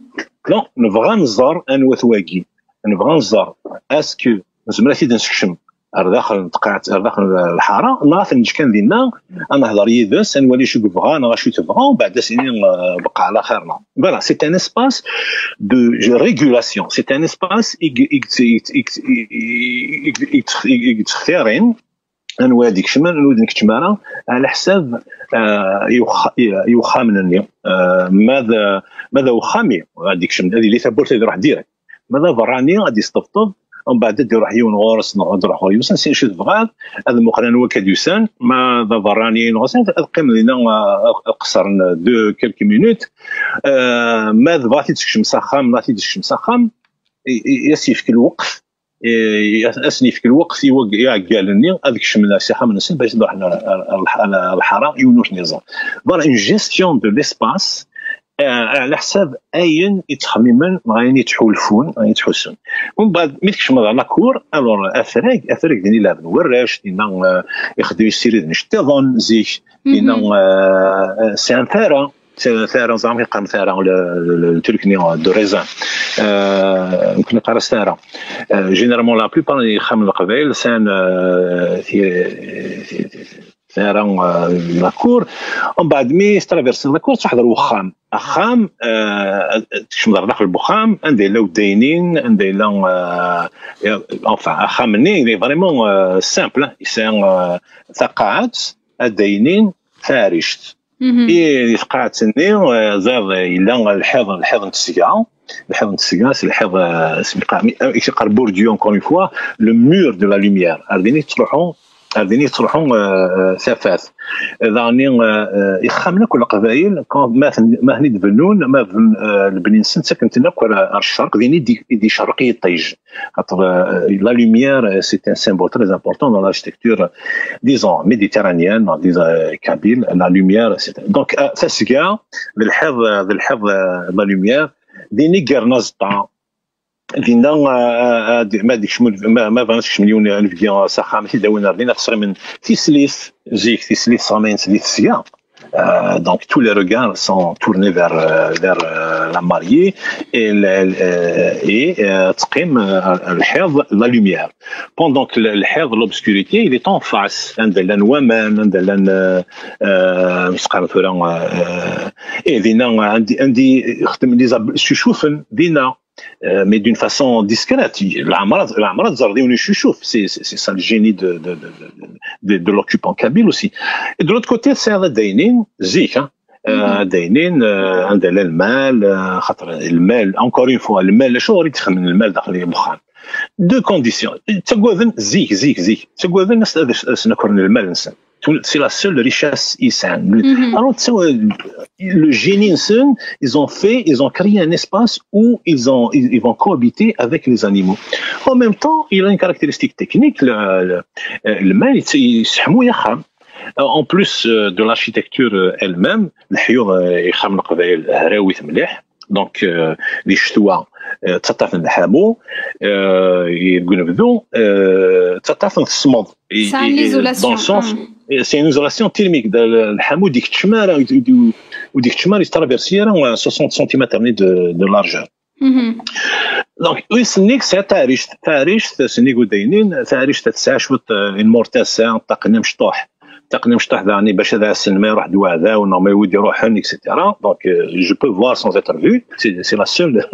Non, nebɣa ad nẓer anwa-t wagi. Nebɣa ad nẓer, est-ce que nezmer ad t-id-nessekcem ar daxel n tqaɛet, ar daxel n lḥara, neɣ ad t-neǧǧ kan dinna, ad nehder yid-s, ad nwali acu i yebɣa, neɣ acu i tebɣa, umbeɛd ad s-nini, eh, bqa ɛla xir-nneɣ. Voilà, c'est un espace de régulation, c'est un espace i, i, i, i, i, i, i, i, i, i, anwa ad ikecmen, anwa ur d-nkeččem ara, ɛla ḥsab, eh, i uxa-, i, i uxxamen-nni. Eh, ma d, ma d awexxami ad ikcem, ad yili tawwurt ad iruḥ direct. Ma d aberrani ad yesṭebṭeb, Umbeɛd ad d-iruḥ yiwen ɣur-s neɣ ad d-iruḥ ɣur yiwen, sin acu tebɣiḍ, ad muqlen wakka d-yusan, ma d aberrani neɣ sin, ad qqimen dinna, eh, ad qeṣren de quelques minutes. Eh, ma tebɣa ad t-id-tekcem s axxam, neɣ ad t-id-tekcem s axxam, i, i, i as-yefk lweqt, i, i as-, ad sen-yefk lweqt i wag-, i iɛeggalen-nni ad kecmen s axxam-nsen bac ad ruḥen ar, ar, ar, ar lḥara, yiwen ur ten-iẓer. Voilà, une gestion de l'espace, eh, ɛla ḥsab ayen i ttxemmimen, neɣ ayen i ttḥulfun, neɣ ayen i ttḥussun. Umbeɛd, mi tkecmeḍ ɣer la cour, alors, afrag, afrag din i leɛben warrac, dinna, eh, ixeddem yessiriden iceṭṭiḍen, zik, dinna, eh, eh, sɛan tara, t-, tara, ẓer amek i qqaren tara, le, le, le truc-nni, euh, de raisin. Euh, nekkni neqqar-as tara. Euh, généralement, la plupart n yexxamen n Leqbayel sɛan, euh, ti-, ti-, ti-, tara, euh, la cour. Umbeɛd, mi traverseḍ la cour, tettwaḥḍer wexxam. Axxam, euh, tkecmeḍ ɣer daxel n wexxam, anda yella udaynin, anda yella, euh, enfin, axxam-nni, il est vraiment, euh, simple, hein. Yesɛa, euh, taqaɛet, adaynin, taɛrict. I di tqaɛet-nni, eh, ẓer, eh, yella lḥiḍ, lḥiḍ n tesga, lḥiḍ n tesga, s lḥiḍ, eh, s lqami, eh, i yeqqar Bourdieu, encore une fois, le mur de la lumière. Ar din i tettruḥu, ar din i tettruḥu, eh, tafat. Daɣen, eh, eh, ixxamen akk n Leqbayel, quand ma ten-, ma ten-id-bennun, ma ben-, eh, lebni-nsen, ttaken-ten akk ar, ar ccerq, din i d-, i d-icerreq yiṭij. Xaṭer, euh, la lumière, euh, c'est un symbole très important dans l'architecture, euh, disons, méditerranéenne, disons, euh, kabyle. La lumière, c'est, donc, euh, tasga, d lḥiḍ, euh, d lḥiḍ, euh, la lumière, din i yerna aẓeṭṭa, dinna, euh, euh, ma d-, ma, ma bɣan ad kecmen yiwen anebgi s axxam, ad t-id-awin ar din, ad t-sɣimen tislit, zik, tislit sɣimen di tesga. Euh, donc, tous les regards sont tournés vers, euh, vers, euh, la mariée et, le, le, euh, et, euh, teqqim, euh, lḥiḍ, la lumière. Pendant que le, lḥiḍ, l'obscurité, il est en face. Anda llan waman, anda llan, euh, euh, amek qqaren tura, euh, et dinna, andi, andi xeddmen les ab-, cucufen, dinna. Euh, mais d'une façon discrète. Leɛmer ad, leɛmer ad ẓreḍ yiwen icucuf. C'est, c'est, c'est ça le génie de, de, de, de, de l'occupant kabyle aussi. Et de l'autre côté, c'est adaynin, zik, hein. Euh, adaynin, euh, anda llan lmal, euh, xaṭer lmal, encore une fois, lmal, acuɣer i d-xedmen lmal daxel n wexxam? Deux conditions. Ttaggaden zik, zik, zik. Ttaggaden ad, ad, ad sen-akren lmal-nsen. C'est la seule richesse i sɛan. Alors, tu sais, le génie, ils ont fait, ils ont créé un espace où ils ont, ils, ils vont cohabiter avec les animaux. En même temps, il a une caractéristique technique, le, le, euh, le mal, c'est, c'est euh, en plus, euh, de l'architecture, euh, elle-même, leḥyuḍ, euh, ixxamen n Leqbayel hrawit mliḥ. Donc, euh, di ccetwa, euh, ttaṭṭafen lḥamu, euh, deg unebdu, euh, ttaṭṭafen tesmeḍ. Et, et, et dans le sens, et c'est une isolation thermique. Da, le, lḥamu ur d-ikeččem ara, ur d-, ur d-ikeččem ara, il traverse ara, euh, soixante centimètres de, de largeur. Donc, wi sennig tesɛa taɛrict, taɛrict, sennig udaynin, taɛrict tesɛa cwiṭ, euh, une mortesse, tesɛa ṭṭaq-nni amecṭuḥ. Ṭṭaq-nni amecṭuḥ daɣen bac ad ɛassen ma iruḥ-d uɛdaw, neɣ ma iwid iruḥen, et cetera. Donc, euh, je peux voir sans être vu. C'est, c'est la seule,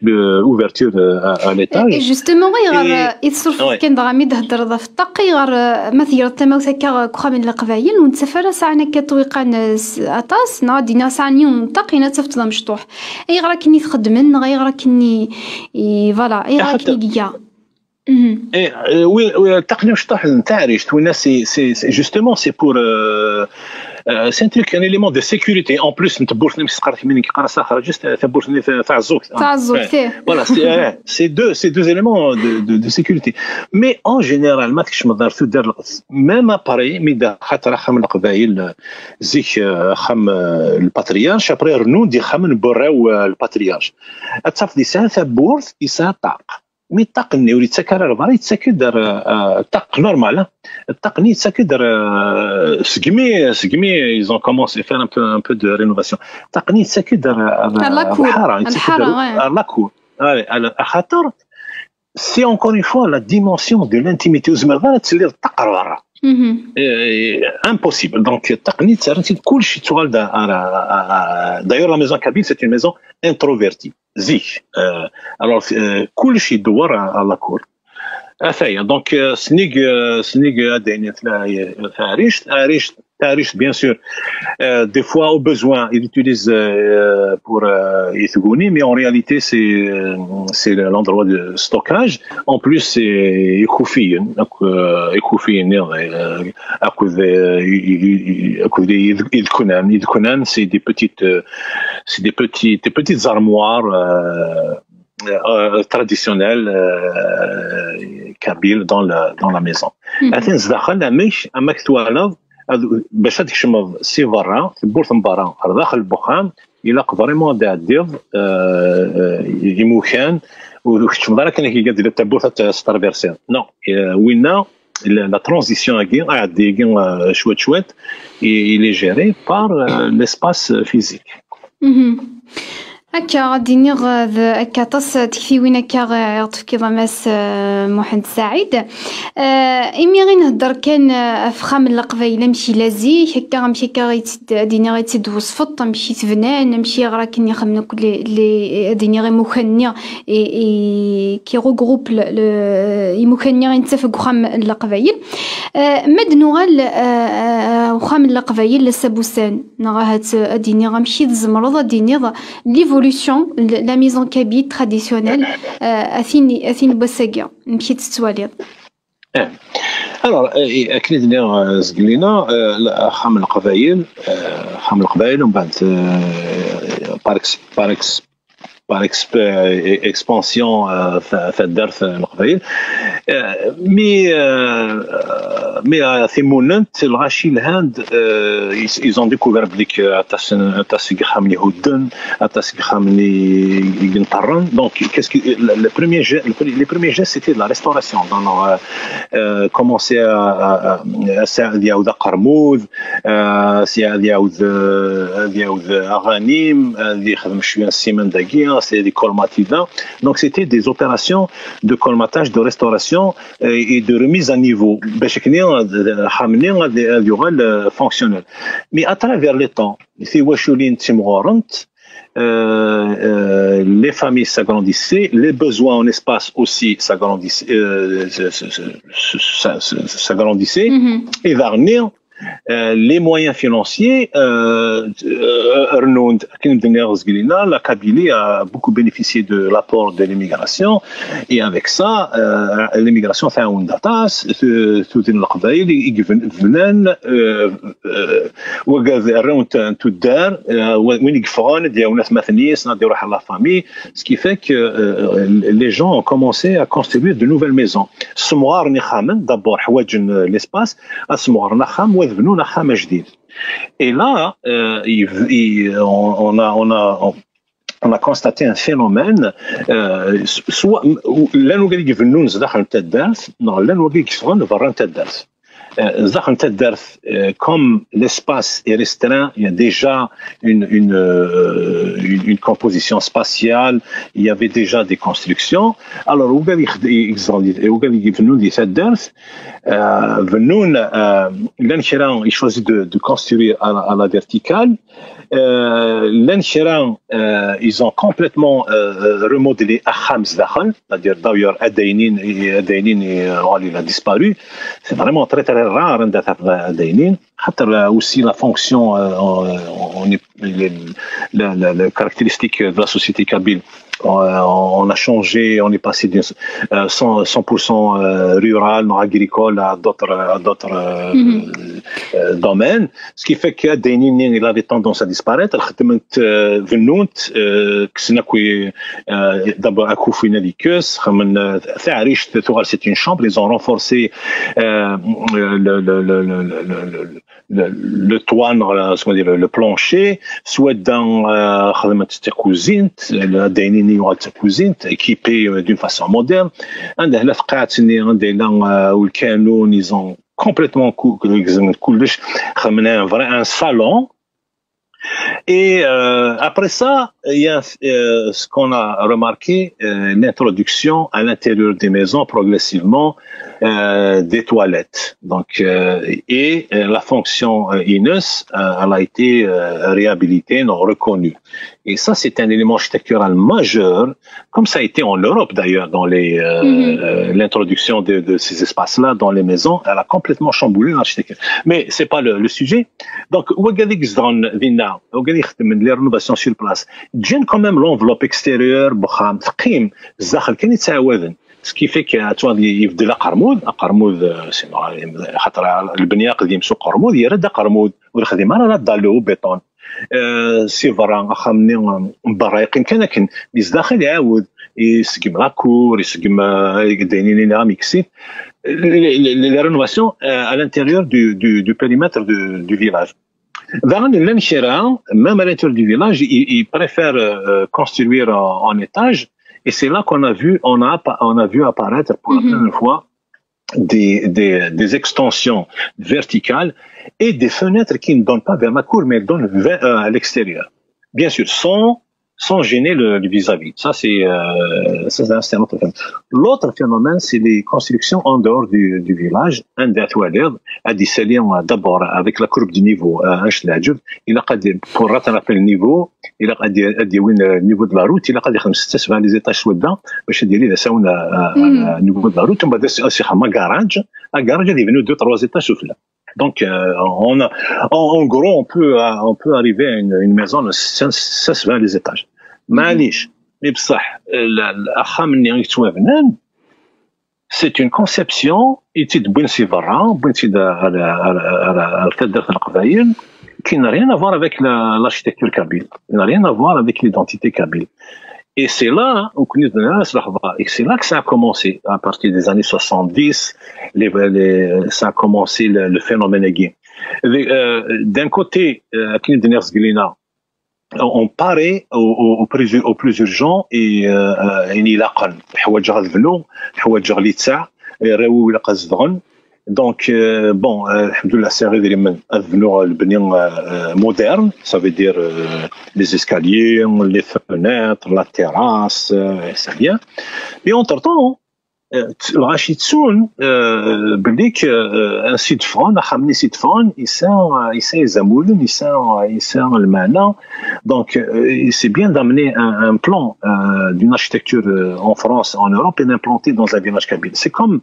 euh, ouverture, euh, à, à l'étage. Et justement, ayɣer, euh, i tessurfeḍ kan dɣa mi d-theddreḍ ɣef ṭṭaq, ayɣer, euh, ma tegreḍ tamawt akka deg uxxam n Leqbayel, ur nettaf ara sɛan akka ṭṭwiqan, euh, s-, aṭas, neɣ ad d-iniɣ sɛan yiwen n ṭṭaq, yenna ad tafeḍ d amecṭuḥ. Ayɣer akken i t-xeddmen, neɣ ayɣer akken i, i, voilà, ayɣer akken i iga? Eh, euh, oui, oui, ṭṭaq-nni amecṭuḥ n taɛrict, winna, c'est, c'est, c'est, justement, c'est pour, euh, euh, c'est un truc, un élément de sécurité. En plus, n tewwurt-nni, mi s-teqqar kemmini, qqar-as axer, juste, euh, tawwurt-nni ta-, taɛeẓẓugt, hein. Taɛeẓẓugt, eh. Voilà, c'est, euh, c'est deux, c'est deux éléments de, de, de sécurité. Mais en général, ma tkecmeḍ ar tudert, même après, mi d-, xaṭer axxam n Leqbayel, euh, zik, euh, axxam, euh, le patriarche, après, rnu-d ixxamen n warraw, euh, le patriarche. Ad tafeḍ yesɛa tawwurt, yesɛa ṭṭaq. Mi ṭṭaq-nni ur yettak ara ar berra, yettak-d ar, euh, ṭṭaq normal, hein. Ṭṭaq-nni yettak-d ar, euh, segmi, segmi ils ont commencé à faire un peu, un peu de rénovation. Ṭṭaq-nni yettak-d ar, ar, ar lḥara, yettak-d ar, ar la cour. Ar la cour. Ar la cour. Allez, ar, axaṭer, c'est encore une fois la dimension de l'intimité. Ur tezmireḍ ara ad telliḍ ṭṭaq ar berra. Euh, impossible. Donc, ṭṭaq-nni ttarran-t-id, kullec yettuɣal d, ar, ar, ar, d'ailleurs, la maison kabyle, c'est une maison introvertie. Zik. Euh, alors, euh, kullec yedewwer à, à la cour. Ataya. Donc, euh, sennig, euh, sennig, euh, ad d-inin tla-, taɛrict, taɛrict, Taɛrict, bien sûr, euh, des fois, au besoin, il utilise euh, pour euh, i tguni, mais en réalité, c'est euh, c'est l'endroit de stockage. En plus, c'est ikufiyen, donc euh, ikufiyen, euh, akked euh, i- i- i- akked les idkunan. Idkunan, c'est des petites, euh, c'est des petits, des petites armoires euh, euh, traditionnelles euh, kabyles dans la dans la maison. Aten zdaxel, amek amek twalaḍ ad, bac ad tkecmeḍ si berra, tewwurt n berra ɣer daxel n wexxam, ilaq vraiment ad tɛeddiḍ euh, euh, imukan, ur tkecmeḍ ara kan akka, tewwurt ad traversiḍ. Non, euh, winna, la, la transition-agi, aɛeddi-agi euh, cwiṭ cwiṭ, il est géré par euh, l'espace physique. Akka, ad d-iniɣ d akka aṭas n tektiwin akka i ɣ-d-tefkiḍ a Mass Muḥend Saɛid. Imi i nhedder kan ɣef uxxam n Leqbayel amek yella zik, akka amek akka ad d-iniɣ i tt-id-twesfeḍ, amek i t-bnan, amek i ɣer akken i xedmen akk ad d-iniɣ imukan-nni qui regroupe imukan-nni i nettaf deg uxxam n Leqbayel. Ma d-nuɣal uxxam n Leqbayel, a Mass Busan, neɣ ahat ad d-iniɣ amek i tzemreḍ ad d-iniḍ l'évolution de la maison kabyle traditionnelle, a tin n wass-agi, amek i tt-tettwaliḍ? Alors, akken i d-nniɣ zgelli-nni, axxam n Leqbayel, axxam n Leqbayel, umbeɛd par exp par exp par exp expansion taddart n Leqbayel. Mi mi timunent, lɣaci lhan-d, ils ont découvert belli aṭas aṭas n yixxamen ihudden, aṭas n yixxamen i yenṭerren. Donc qu'est-ce que le premier les premiers gestes, c'était de la restauration. Donc commencer à à à ad iɛawed aɣanim, ad ixdem cwiya n ssiman dagi, c'est des colmatites. Donc c'était des opérations de colmatage, de restauration et de remise à niveau, bac akken axxam-nni ad yuɣal fonctionnel. Mais à travers le temps, tiwaculin ttimɣurent, les familles s'agrandissaient, les besoins en espace aussi s'agrandissaient, s'agrandissaient, et daɣen les moyens financiers rennun-d. Akken d-nniɣ zgelli-nni, la Kabylie a beaucoup bénéficié de l'apport de l'immigration, et avec ça l'immigration tɛawen-d aṭas tudrin n Leqbayel i ibnan wagad, rran-t n tuddar, win i yeffɣen ad d-yawen atmaten-is neɣ ad iruḥ à la famille, ce qui fait que les gens ont commencé à construire de nouvelles maisons. Ssemɣaren ixxamen, d'abord ḥwaǧen l'espace, ad ssemɣaren axxam, wa ad bnun axxam ajdid. Et là, euh, il, il, on, on a, on a, on a constaté un phénomène, euh, soit, llan wigad i ibennun zdaxel n taddart, neɣ llan wigad i yeffɣen berra n taddart. Euh, zdaxel n taddart, euh, comme l'espace est restreint, il y a déjà une, une, euh, une, une composition spatiale, il y avait déjà des constructions. Alors, wigad i yexd-, i, i, wigad i ibennun di taddart, euh, bennun, euh, llan kra, ils choisissent de, de construire à, la- à la verticale. Euh, llan kra, euh, ils ont complètement euh, remodelé axxam zdaxel, c'est-à-dire d'ailleurs adaynin, adaynin, euh, il a disparu. C'est vraiment très très rare anda tafeḍ adaynin. Xaṭer, euh, aussi la fonction, euh, on, on est, le- le- le- le caractéristique de la société kabyle, on, on a changé, on est passé de euh, cent, cent pour cent euh, rural, non, agricole, à d'autres, à d'autres euh, euh, domaines. Ce qui fait que adaynin-nni, il avait tendance à disparaître. Xedment, euh, bennun-t, euh, kksen akk, euh, d'abord akufin ad ikkes, xedmen, euh, taɛrict tuɣal c'est une chambre, ils ont renforcé euh, le, le, le, le, le, le, le, le toit, neɣ la- ce qu'on dit, le, le plancher, swadda euh, xedment-tt d takuzint, adaynin-nni yuɣal d takuzint, équipé euh, d'une façon moderne. Anda tella tqaɛet-nni, anda yella euh, lkanun, ils ont complètement cou- gezmen kullec, xedmen un vrai un salon. Et euh, après ça, il y a euh, ce qu'on a remarqué, euh, l'introduction à l'intérieur des maisons progressivement euh, des toilettes. Donc, euh, et euh, la fonction euh, ines, euh, elle a été euh, réhabilitée, non, reconnue. Et ça, c'est un élément architectural majeur, comme ça a été en Europe d'ailleurs, dans les, euh, l'introduction de, de ces espaces-là dans les maisons, elle a complètement chamboulé l'architecture. Mais c'est pas le, le sujet. Donc, وكذلك زدغن دينا، وكذلك يخدم les rénovations sur place. جين quand même l'enveloppe extérieure بخام ثقيم، الزاخل كان يتعاودن. Ce qui fait que tu vois يبدل اقرمود اقرمود، آه، c'est normal، خاطر البنيه قديم سوق قرمود يرد اقرمود، ولا خديم راه لا دالو بيطون. آه، سي فرا اخا مني من برا يقيم كان كن، بس داخل يعاود يسقم لاكور، يسقم، آه، داينين لي ميكسيت. Les rénovations à l'intérieur du, du, du périmètre du, du village. Dans le même même à l'intérieur du village, ils, ils préfèrent euh, construire en, en étage. Et c'est là qu'on a vu, on a, on a vu apparaître pour la première fois des, des, des extensions verticales et des fenêtres qui ne donnent pas vers la cour, mais donnent vers, euh, à l'extérieur. Bien sûr, sans, sans gêner le, le vis-à-vis. Ça, c'est euh, ça, c'est un autre phénomène. L'autre phénomène, c'est les constructions en dehors du, du village. عند تواليض, à d'abord avec la courbe du niveau, euh, il a pour rattraper le niveau, il a dit le niveau de la route, il a dit les étages, باش يدير لي ساون niveau de la route, ومن بعد سي خما garage, un garage اللي يبنوا deux trois étages سفلى. Donc, euh, on a, en, en gros, on peut, euh, on peut arriver à une, une maison de six, vingt les étages. معليش, mais بصح, الاخا مني يتوابنان, c'est une conception, il تبين سي برا, بين سي القبايل, qui n'a rien à voir avec l'architecture kabyle, qui n'a rien à voir avec l'identité kabyle. Et c'est là, et c'est là que ça a commencé, à partir des années soixante-dix, les, les, ça a commencé le, le phénomène. Euh, d'un côté, euh, on paraît au, au, au, plus, au plus urgent et euh, il a حوايج غتبنوا, حوايج اللي تاع راهو ولا قصدغن. Donc, euh, bon, euh, الحمد لله, c'est vrai, يبنوا البنية moderne, ça veut dire euh, les escaliers, les fenêtres, la terrasse, euh, c'est bien. Mais entre-temps, euh, الغاشي تسون, euh, بليك, euh, un site phone, خمني site phone, il sert, il sert les amoules, il sert, il sert le mana. Donc, euh, c'est bien d'amener un, un plan euh, d'une architecture euh, en France, en Europe, et d'implanter dans un village kabyle. C'est comme,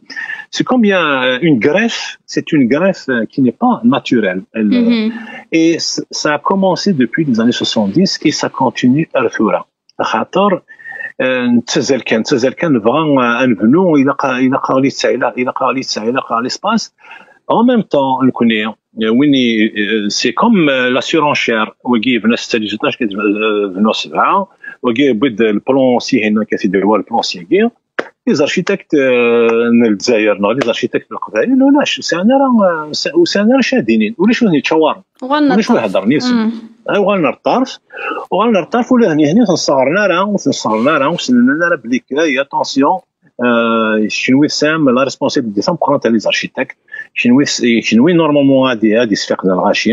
c'est comme il y a une greffe, c'est une greffe euh, qui n'est pas naturelle. Elle, mm -hmm. Et ça a commencé depuis les années soixante-dix et ça continue à le faire. خاطر نتزل كان نتزل كان نبغى نبنو الى قا الى قا لي تسع الى الى قا لي تسع الى قا لي سباس. En même temps نكوني ويني, c'est comme la surenchère, وكي بنا ستة ديال اثناش كتبنو سبعه, وكي بد البلون سي هنا كتدير هو البلون سي كي. Les architectes n Lezzayer, les architectes n Leqbayel, ulac, ur sɛin ara, ur sɛin ara acu ad d-inin, ulac win yettcawaren, ulac win iheddren yid-sen. Uɣalen ar ṭṭerf, uɣalen ar ṭṭerf, ula d nitni ur ten-sseɣren ara, ur ten-sseɣren ara, ur snen ara belli, attention, kenwi tesɛam la responsabilité tameqqrant a les architectes, kenwi, kenwi normalement ad, ad isfiqen lɣaci,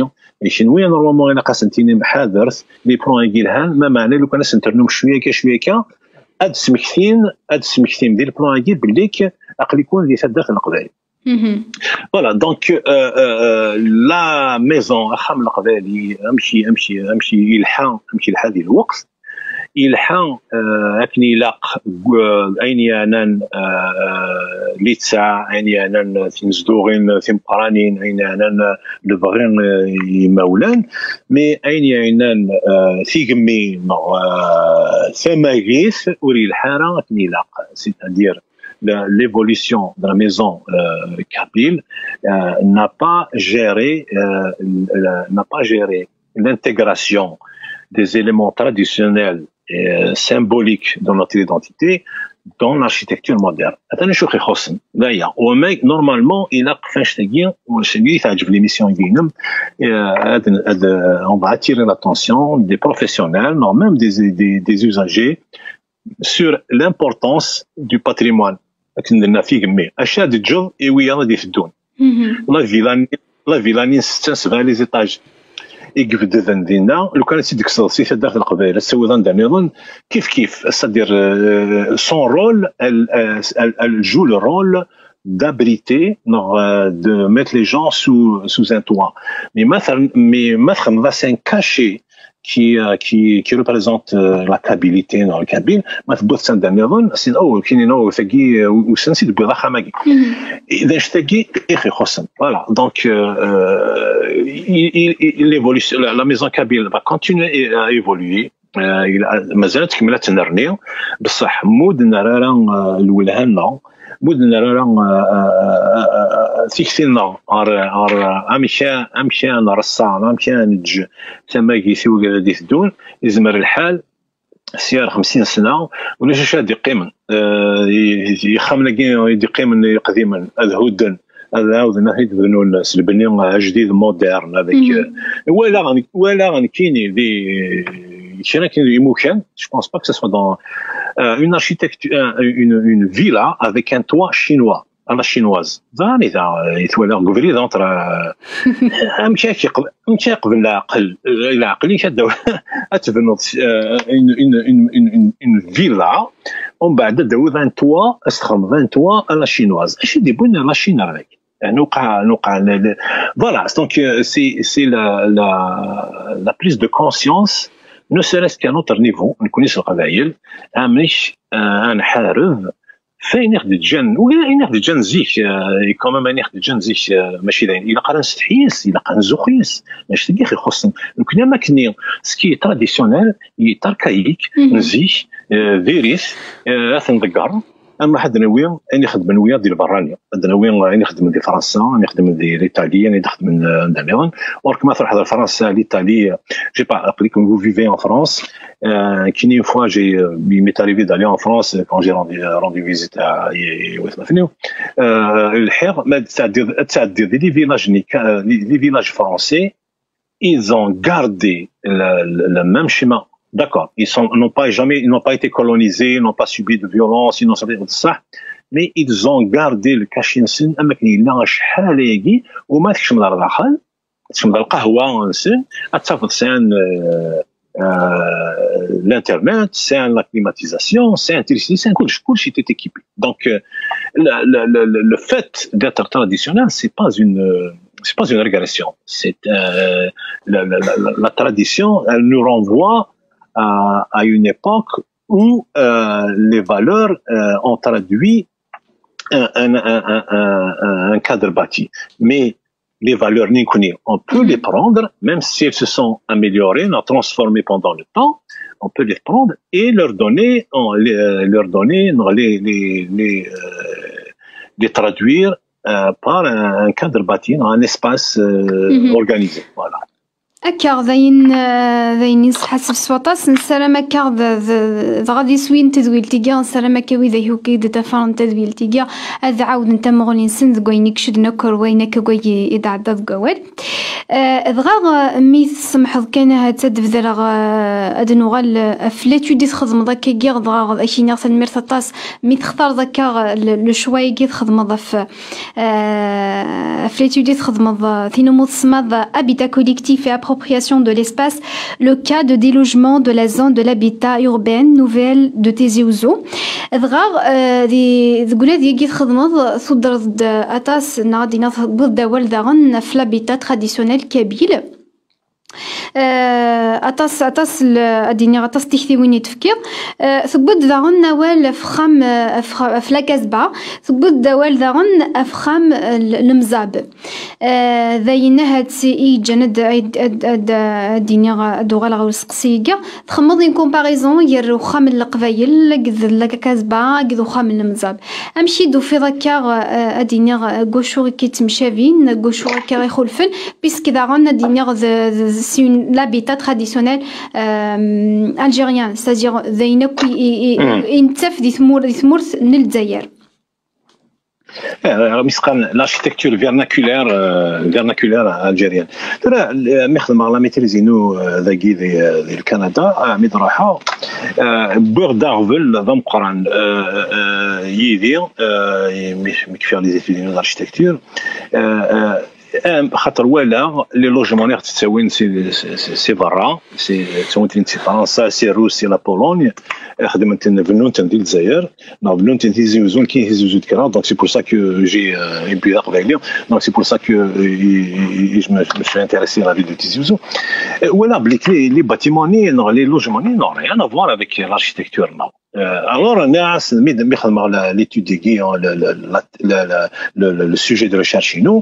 kenwi normalement ilaq ad sen-tinim ḥadret, les plans-agi lhan, ma meɛna lukan ad sen-ternum cwiya kan, cwiya kan, ad d-smektin, ad d-smektin di le plan-agi belli aql-iken di taddart n Leqbayel. Voilà, donc euh, euh, la maison, axxam n Leqbayel, amek, amek, amek yelḥa, amek yelḥa di lweqt, yelḥa euh, akken ilaq, euh, ayen yeɛnan euh, littseɛ, ayen yeɛnan tinezduɣin timeqqranin, ayen yeɛnan lebɣi euh, imawlan, mais ayen yeɛnan euh, tigemmi neɣ euh, tamagit ur yelḥa ara akken ilaq, c'est-à-dire l'évolution de la maison euh, kabyle euh, n'a pas géré euh, n'a pas géré l'intégration des éléments traditionnels et symboliques de notre identité dans l'architecture moderne. هذا شو خصنا لا يا وما normalement il a fait شتاقي وشتاقي تعجب l'émission ديالنا. On va attirer l'attention des professionnels, non, même des, des, des usagers, sur l'importance du patrimoine. Akken d-nna fi gemmi, acu ad teǧǧeḍ i wiyaḍ ad iteddun. La villa-nni, la villa-nni n setta sebɛa les étages i ibedden dinna, lukan ad tt-id-tekkseḍ si taddart n Leqbayel, ad tt-tawiḍ anda nniḍen, kif kif, c'est-à-dire euh, son rôle, elle, euh, elle, elle joue le rôle d'abriter, euh, de mettre les gens sous, sous un toit. Mais ma, mais ma txedmeḍ-as un cachet qui, euh, qui, qui représente, euh, la Kabilité dans le Kabyle, ma tewwiḍ-tt anda nniḍen, c'est, oh, kini, non, tagi, euh, usan si tewwiḍ axxam-agi. D anect-agi i ɣ-ixuṣṣen. Voilà, donc, euh, euh, il, il, il évolue, la, la maison kabyle va continuer à évoluer. Euh, il a, mazal tkemmel ad tennerni, bṣeḥ mud nerra ara, euh, lwelha-nneɣ, mud nerra ara, euh, euh, euh, euh, tikti-nneɣ ɣer, ɣer, euh, amek a, amek a nreṣṣa, amek a neǧǧ tamagit i wigad ad d-iteddun, yezmer lḥal sya ar xemsin sna, ulac acu ad d-iqqimen. Eh, i-, ixxamen-agi i d-iqqimen iqdimen, ad hudden, ad ɛawden ad t-id-bnun s lebni ajdid, moderne, avec, euh, walaɣ, walaɣ nekkini di kra kan imukan, je pense pas que ce soit dans, euh, une architecture, un, une, une villa avec un toit chinois à la chinoise. Dani da, eh, i twalaɣ deg ubrid, entre, eh, amek ara yeqb-, amek ara yeqbel leɛqel, eh, leɛqel-ik ad d-, ad tebnuḍ, eh, une, une, une, une, une, une villa, umbeɛd ad d-tawiḍ un toit, ad s-txedmeḍ un toit à la chinoise. Acu i d-yewwin la Chine ar dagi? Eh, nuqa, nuqa, le, le, voilà, donc, euh, c'est, c'est la, la, la prise de conscience, ne serait-ce qu'à notre niveau, nekkni s Leqbayel, amek, euh, ad nḥareb f ayen i ɣ-d-ǧǧan, wala ayen i ɣ-d-ǧǧan zik, euh, et quand même ayen i ɣ-d-ǧǧan zik, euh, mačči d ayen, ilaq ara nsetḥi yes, ilaq ara nzuxx yes, mačči tagi i ɣ-ixuṣṣen. Nekkni am akkenni, ce qui est traditionnel, il est archaïque, n zik, euh, diri-t, euh, ad t-nḍegger, am ad d-nawi ayen i xedmen wiyaḍ di lberrani, ad d-nawi ayen i xedmen di Fransa, ayen i xedmen di l'Italie, ayen i xedmen, euh, anda nniḍen. Or que ma truḥeḍ ar Fransa, l'Italie, euh, je sais pas, aql-ikem, vous vivez en France, euh, kini une fois, j'ai, euh, il m'est arrivé d'aller en France, euh, quand j'ai rendu, euh, rendu visite à, i, i watmaten-iw. Euh, lḥiɣ, ma ad tɛeddiḍ, ad tɛeddiḍ di les villages, euh, les, les villages français, ils ont gardé le, le, le même schéma. D'accord, ils sont, n'ont pas jamais, ils n'ont pas été colonisés, ils n'ont pas subi de violence, ils n'ont pas ça, mais ils ont gardé le cachet-nsen, am akken yella acḥal ayagi, u ma tkecmeḍ ar daxel, tkecmeḍ ar lqahwa-nsen, ad tafeḍ sɛan, euh, euh, l'internet, sɛan la climatisation, sɛan trisiti, sɛan kullec, kullec était équipé. Donc, euh, le, le, le, le fait d'être traditionnel, c'est pas une, c'est pas une régression. C'est, euh, la, la, la, la, la tradition, elle nous renvoie à, à une époque où, euh, les valeurs, euh, ont traduit un, un, un, un, un, un cadre bâti. Mais les valeurs, nekkni, on peut les prendre, même si elles se sont améliorées, on a transformé pendant le temps, on peut les prendre et leur donner, on, les, leur donner, les, les, les, euh, les traduire, euh, par un, un cadre bâti, un espace, euh, organisé. Voilà. Akka, d ayen, eh, d ayen i nesḥaseb s waṭas. Nessaram akka d, d, dɣa d iswi n tedwilt-agi, nessaram akka widak akk i d-ḍefren tadwilt-agi ad ɛawden tamuɣli-nsen deg wayen i icudden akk ar wayen akka i, i d-ɛedda deg wawal. Eh, dɣa, eh, mi tsemḥeḍ kan, ahat ad d-bedreɣ, eh, ad nuɣal, eh, ɣef l'étude i txedmeḍ akkagi, dɣa ad ak-iniɣ tanemmirt aṭas mi textareḍ akka, eh, le, le choix-agi txedmeḍ ɣef, eh, ɣef l'étude i txedmeḍ, eh, tin umi tsemmaḍ, eh, Habitat collectif et appropriation de l'espace, le cas de délogement de la zone de l'habitat urbain nouvelle de Tizi Ouzou. Dɣa, eh, di, deg unadi-agi txedmeḍ, tudreḍ-d aṭas, neɣ ad d-iniɣ tewwiḍ-d awal daɣen ɣef l'habitat traditionnel kabyle. Eh, aṭas, aṭas l-, ad d-iniɣ aṭas n tiktiwin i d-tefkiḍ. Eh, tewwiḍ-d daɣen awal ɣef uxxam, eh, ɣef, ɣef la Casbah, tewwiḍ-d awal daɣen ɣef uxxam, eh, l-, Lemzab. Eh, d ayen ahat i yeǧǧan ad, ad, ad, ad, ad d-iniɣ, ad d-uɣaleɣ ɣer usteqsi-agi. Txedmeḍ une comparaison gar uxxam n Leqbayel akked la Casbah akked uxxam n Lemzab. Amek i d-tufiḍ akka, eh, ad d-iniɣ, eh, deg wacu i k-yettemcabin, deg wacu akka i xulfen, puisque daɣen ad d-iniɣ d, d, c'est une, l'habitat traditionnel, euh, algérien, c'est-à-dire d ayen akk i, i, i, i nettaf di tmur-, di tmurt n Lezzayer. Eh, mi s-qqaren l'architecture vernaculaire, euh, vernaculaire algérienne. Tura, eh, mi xedmeɣ la maîtrise-inu, eh, dagi di, eh, di Lkanada, eh, mi d-ruḥeɣ, eh, wwiɣ-d aɣbel d ameqqran, eh, eh, yid-i, eh, mi, mi kfiɣ les études d'architecture. Eh, eh, Xaṭer walaɣ les logements-nni ɣ-ttawin si, si, si, si berra, si, ttawin-ten si Fransa, si Rus, si la Pologne, xedmen-ten, bennun-ten di Lezzayer, neɣ bennun-ten Tizi Uzzu, nekk Tizi Uzzu d-kkreɣ, donc c'est pour ça que j'ai, euh, et puis d aqbayli, donc c'est pour ça que, euh, i- i- i- je me, je me suis intéressé à la ville de Tizi Uzzu. Euh, walaɣ belli les, les bâtiments-nni, neɣ les logements-nni n'ont rien à voir avec l'architecture, non. Euh, alors, nniɣ-as, mi, mi xedmeɣ la- l'étude-agi, hein, le, le, la- le, le, le, le, le sujet de recherche-inu,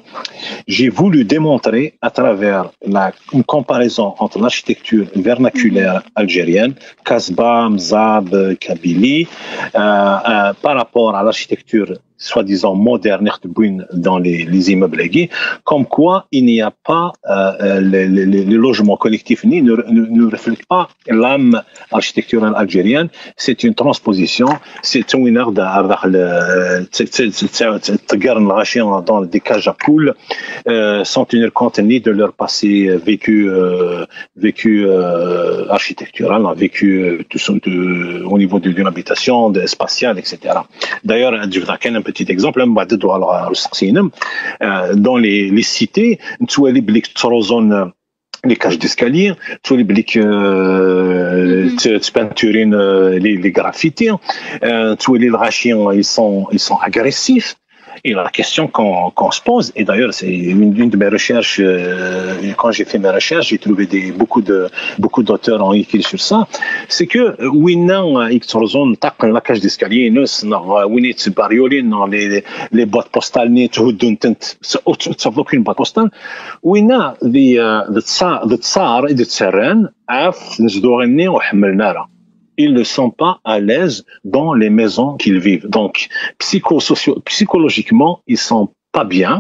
j'ai voulu démontrer à travers la, une comparaison entre l'architecture vernaculaire algérienne, Casbah, Mzab, euh, Kabylie, euh, euh, par rapport à l'architecture soi-disant moderne dans les, les immeubles, comme quoi il n'y a pas, euh, euh, les, les- les- les logements collectifs ni ne, ne- ne reflètent pas l'âme architecturale algérienne. C'est une transposition, c'est une heure de dans des cages à poules, euh, sans tenir compte ni de leur passé vécu, euh, vécu, euh, architectural, hein, vécu, euh, tout son- de- au niveau de- d'une habitation, de- spatiale, et cetera. D'ailleurs, je vous donne un petit exemple, hein, بعد ندوي على السقسينم, euh, dans les, les cités, نتوالي بلي تروزون les cages d'escalier, نتوالي بلي euh, ت- تبانتورين, euh, les, les graffitis, euh, نتوالي الغاشي, ils sont, ils sont agressifs. Et la question qu'on qu'on se pose, et d'ailleurs c'est une, une de mes recherches, euh, quand j'ai fait mes recherches, j'ai trouvé des, beaucoup de beaucoup d'auteurs ont écrit sur ça, c'est que, euh, winna, euh, i yettruẓun ṭṭaq n la cage d'escalier-ines, neɣ, euh, win yettbaryulin, neɣ les, les boîtes postales-nni tthuddun-tent, s- ur tt- ur tettafeḍ akk une boîte postale, winna d, euh, d ttṣa- d ttṣar i d-ttarran ɣef tnezduɣin-nni ur ḥemmlen ara. Ils ne sont pas à l'aise dans les maisons qu'ils vivent. Donc, psychosocio- psychologiquement, ils sont pas bien.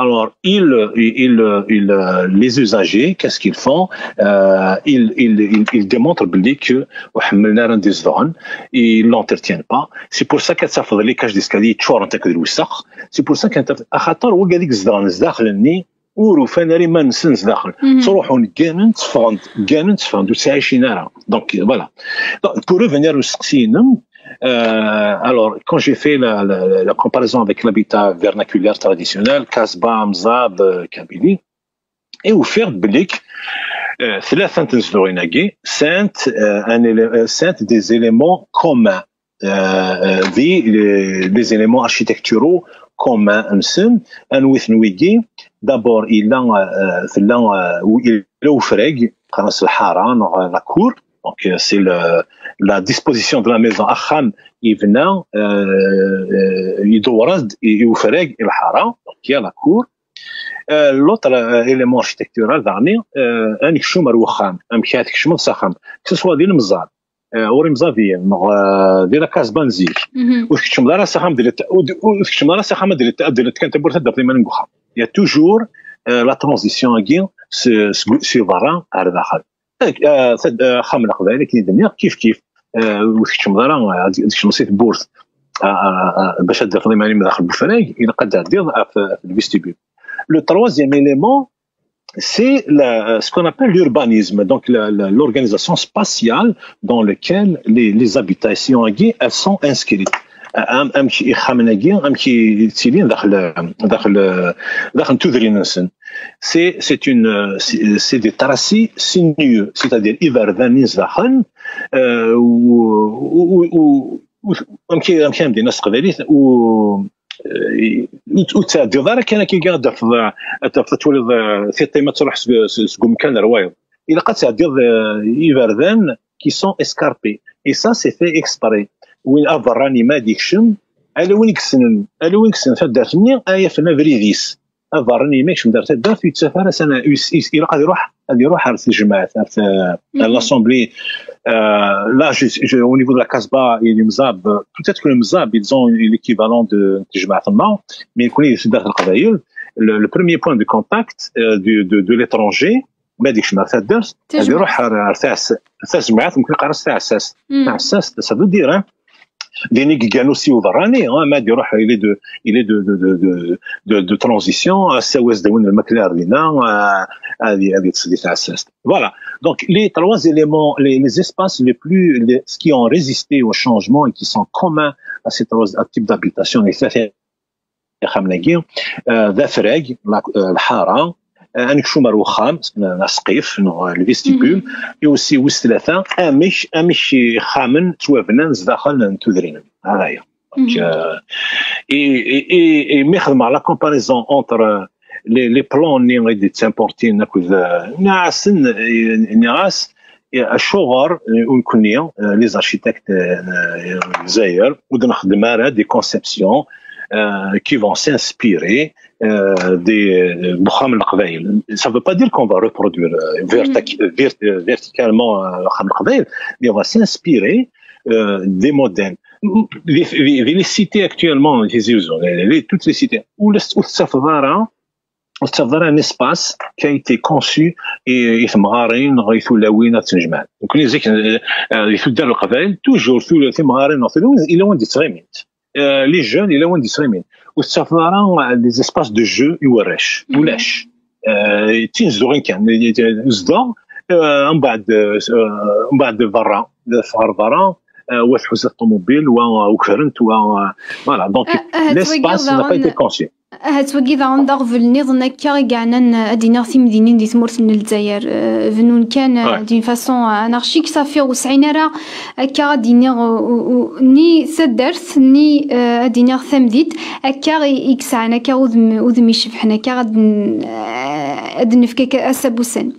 Alors, ils, ils, ils, ils, euh, les usagers, qu'est-ce qu'ils font ? Euh, ils, ils, ils, ils démontrent بلي que ur ḥemmlen ara anda zedɣen, ils l'entretiennent pas. C'est pour ça que ça faudrait les cages d'escalier tččurent akked lwesaq. C'est pour ça que axaṭer wigad i izedɣen zdaxel-nni ur ufan ara iman-nsen zdaxel. Ttruḥun, gganen, tteffɣen, gganen, tteffɣen, ur ttɛicin ara. Donc, voilà. Donc, pour revenir au seqsi-inem, euh, alors, quand j'ai fait la, la, la comparaison avec l'habitat vernaculaire traditionnel, Casbah, Mzab, euh, Kabylie, et au faire بلي, euh, ثلاثة n tnezduɣin-agi, c'est, euh, un élé- euh, c'est des éléments communs. Euh, euh, des, les, les éléments architecturaux communs, anwi-ten wigi ? D'abord, il a, euh, tella, euh, il a ufrag, qqaren-as lḥara, neɣ la cour. Donc, euh, c'est le, la disposition de la maison. Axxam yebna, euh, euh, idewwer-d i, i ufrag, i lḥara. Donc, il y a la cour. Euh, l'autre, euh, élément architectural, daɣni, euh, anekcum ar wexxam. Amek ara tkecmeḍ s axxam. Que ce soit di lemẓad, euh, ur imẓabiyen, neɣ, euh, di la Casbah n zik. Ur tkecmeḍ ara s axxam, ad d-, ur d-, ur tkecmeḍ ara s axxam, ad d-, ad d-, kan tawwurt, ad d-tafeḍ iman-im deg uxxam. Il y a toujours, euh, la transition-agi, si, si, si berra ar daxel. Euh, axxam n leqbayel, akken i d-nniɣ, kif kif, euh, ur tkecmeḍ ara, euh, ad tkecmeḍ si tewwurt, euh, euh, euh, bac ad d-tafeḍ iman-im daxel n ufrag, ilaq ad d-tɛeddiḍ ɣef, ɣef le vestibule. Le troisième élément, c'est la- ce qu'on appelle l'urbanisme, donc la- la- l'organisation spatiale dans laquelle les, les habitations, elles sont inscrites. Am- amek ixxamen-agi, amek i ttilin daxel, daxel, daxel n tudrin-nsen. C'est, c'est une, c'est c'est des tracés sinueux, c'est-à-dire iberdan izdaxen, euh, u, u, u, u, amek, amek ara m-d-iniɣ s teqbaylit, u, euh, ur ur tettɛeddiḍ ara kan akka ad tafeḍ, ad tafeḍ, ad twaliḍ, euh, tiṭ-im ad truḥ seg, seg, seg umkan ar wayeḍ. Ilaq ad tɛeddiḍ, euh, iberdan qui sont escarpés. Et ça, c'est fait exprès. Win aberrani ma ad ikcem, ala win i yessnen, ala win i yessnen taddart-nni, ay afen abrid-is. Aberrani ma ikcem ar taddart, ur yettaf ara sana, ur yes- yes- ilaq ad iruḥ, ad iruḥ ar tejmaɛt, ar ta- ar l'assemblée. Euh, là, je, je, au niveau de la Casbah et du Mzab, euh, peut-être que le Mzab, ils ont l'équivalent de tejmaɛt-nneɣ, mais nekkni di taddart n Leqbayel, le, le premier point de contact, euh, du, de, de l'étranger, ma ad ikcem ar taddart, ad iruḥ ar, ar taɛs- ar tejmaɛt, mumkin iqqar-as taɛessast. Taɛessast, ça veut dire, hein, din i yeggan aussi uberrani, hein, ma ad iruḥ, il est de, il est de, de, de, de, de, de transition, ass-a ad s-d-awin lmakla ar dinna, euh, ad, ad yeṭṭes di taɛessast. Voilà. Donc, les trois éléments, les, les espaces les plus, les, ce qui ont résisté au changement et qui sont communs à ces trois types d'habitation, les ixxamen-agi, euh, d afrag, la- euh, lḥara, euh, anekcum ar wexxam, asqif, neɣ le vestibule, et aussi wis tlata, amek, amek ixxamen ttwabnan zdaxel n tudrin. Aya. Donc, euh, et, et, et, et mi xedmeɣ la comparaison entre, euh, les, les plans-nni i d-yettimportin akked, euh, nniɣ-asen, euh, nniɣ-as, euh, acuɣer, euh, nekkni, euh, les architectes, euh, n Lezzayer, ur d-nexdem ara des conceptions, euh, qui vont s'inspirer, euh, des, euh, n uxxam n Leqbayel. Ça veut pas dire qu'on va reproduire, euh, vertic- euh, vert- euh, verticalement, euh, uxxam n Leqbayel, mais on va s'inspirer, euh, des modèles. Di, di, di les cités actuellement, Tizi Uzzu, les, les, toutes les cités, ur la- ur tettafeḍ ara, ur tettafeḍ ara un espace qui a été conçu i, i temɣarin neɣ i tulawin ad ttnejmaɛent. Donc, zik, euh, euh, di tuddar n Leqbayel, toujours tul- timɣarin neɣ tulawin, yella wanda ttɣimint. Euh, les jeunes, yella wanda ttɣimin. Ur tettafeḍ ara, euh, des espaces de jeu i warrac. Ulac. Euh, d tinezduɣin kan. Zdeɣ, euh, mbeɛd, euh, mbeɛd berra, teffeɣ ɣer berra, euh, wa tḥuza ṭumubil, wa, euh, ukren-t, wa, euh, voilà. Donc, ah, ah, l'espace n'a pas été conçu. Ahat wagi daɣen d aɣbel nniḍen akka i yeɛnan, ad d-iniɣ, timdinin di tmurt n Lezzayer, euh, bennun kan, euh, d'une façon, euh, anarchique, safi ur sɛin ara akka ad d-iniɣ, euh, euh, ni taddart, ni, euh, ad d-iniɣ tamdint, akka i, i yesɛan akka udem, udem icebḥen, akka ad n-, euh, ad nefk akka asabusen.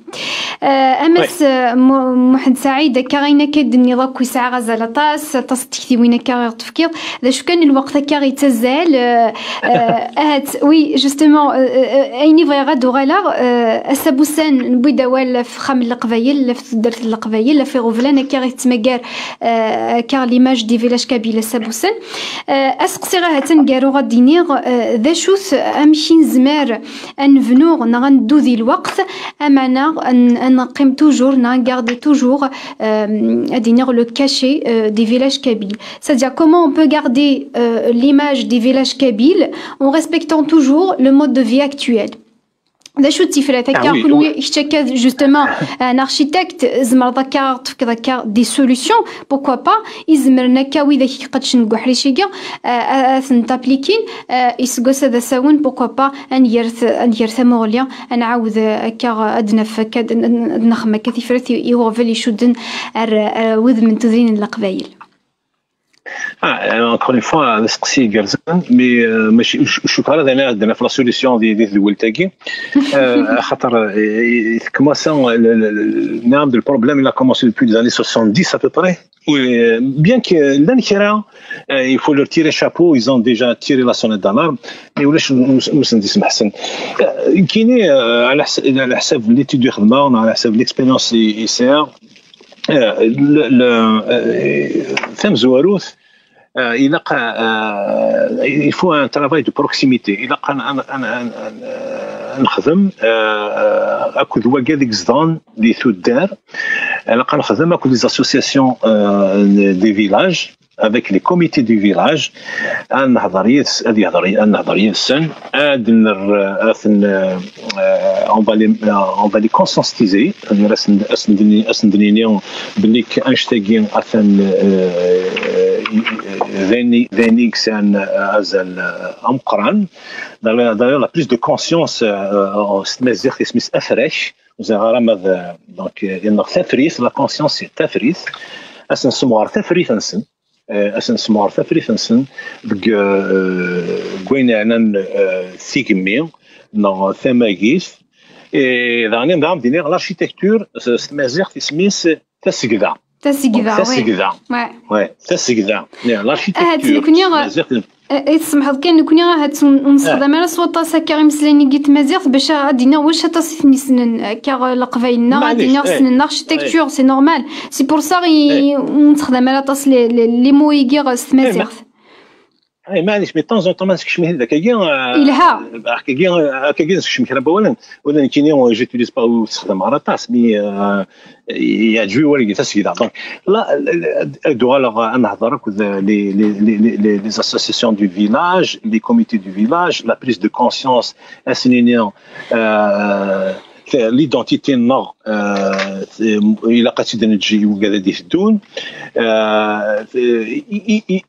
Euh, Amas, euh, Mu- Muḥend Saɛid, akka ayen akka i d-tenniḍ akk yesɛa azal aṭas, aṭas n tektiwin akka i ɣ-tefkiḍ. D acu kan, lweqt akka yettazzal, euh, euh, ahat, oui, justement, euh, euh, ayen i bɣiɣ ad uɣaleɣ, euh, ass awussan newwi-d awal ɣef uxxam n Leqbayel, ɣef tuddert n Leqbayel, ɣef iɣeblan akka i tettmagar, euh, akka l'image des villages kabyles ass awussan. Euh, aseqsi ahat aneggaru ad d-iniɣ, euh, d acu-t, amek i nezmer ad nebnu neɣ ad neddu di lweqt, amana ad n- ad neqqim toujours, neɣ ad garder toujours, euh, ad iniɣ le cachet, euh, des villages kabyles. C'est-à-dire, comment on peut garder, euh, l'image des villages kabyles en respectant toujours le mode de vie actuel. D acu d tifrat akka, ah, oui, kunwi, oui, kečč akka, justement, un architecte, tzemreḍ akka ad tefkeḍ akka des solutions, pourquoi pas, i zemren akka widak i iqeddcen deg uḥric-agi, euh, ad ten-applikin, euh, iseggas ad asawen, pourquoi pas, ad nger t- ad nger tamuɣli, ad nɛawed, euh, akka ad naf akka, ad n- ad nexdem akka tifrat i i uɣbel icudden ar, ar wudem n tudrin n Leqbayel. Ah, euh, encore une fois, d aseqsi igerrzen, mais, euh, mačči, ur c- ur cukkeɣ ara d ayen ara d-naf la solution di, di tedwilt-agi. Euh, axaṭer, euh, commence, le, le, le, le problème, il a commencé depuis les années soixante-dix à peu près. Oui, euh, bien que llan kra, euh, il faut leur tirer chapeau, ils ont déjà tiré la sonnette d'alarme, mais ulac ur s- ur sen-d-ismeḥsen. Euh, kini, euh, على حس- على حساب l'étude i xedmeɣ, neɣ على حساب l'expérience i i sɛiɣ, euh, le, le, euh, tamezwarut, euh, ilaq, euh, il faut un travail de proximité. Ilaq ad n- ad n- ad n- ad n- ad nexdem, euh, euh, akked wagad i izedɣen di tuddar. Ilaq ad nexdem akked les associations, euh, des villages, avec les comités du village, ad nehder yid-s- ad yehder- ad nehder yid-sen, ad ner- ad ten- euh, on va les, euh, on va les conscientiser, ad sen- ad sen- ad sen-d-nini belli annect-agi atan, euh, d ayen i- d ayen i yesɛan, euh, azal, euh, ameqqran. D'ailleurs, d'ailleurs, la prise de conscience, euh, s tmaziɣt isem-is afrak, ur ẓriɣ ara ma d, donc, euh, neɣ tafrit, la conscience c'est tafrit, ad sen-semɣer tafrit-nsen, euh, ad sen-semɣer tafrit-nsen deg, euh, deg wayen yeɛnan, euh, tigemmi neɣ tamagit. Et daɣen, daɣen d-iniɣ l'architecture, s s tmaziɣt isem-is tasegda. Tasegda, donc, oui. Tasegda. Ouais. Ouais, tasegda. Yeah, ahat l'architecture, nekkni, s tmaziɣt, eh, eh, tsemḥeḍ kan, nekkni ahat ur ur nessexdam ara s waṭas akka imeslayen-agi n tmaziɣt, bac ad d-iniɣ ulac aṭas i ten-yessnen akka Leqbayel-nneɣ, ad d-iniɣ, eh, ssnen l'architecture, c'est normal. C'est pour ça i ur nessexdam ara aṭas les, les, les mots-agi s tmaziɣt. Ay, maɛlic, mais de temps en temps, ma nsekcem-it-id akkagi, euh, yelha. Akkagi, akkagi nsekcem kra n wawalen. Ula nekkini, euh, j'utilise pas, ur ssexdameɣ ara aṭas, mais, euh, yeɛǧeb-iyi wayagi, tasegda. Donc, là, ad d-uɣaleɣ ad nehder akked les, les, les, les, les associations du village, les comités du village, la prise de conscience, ad sen-iniɣ, euh, l'identité-nneɣ, euh, ilaq ad tt-id-neǧǧ i wigad ad d-iteddun. Euh, i- i- i-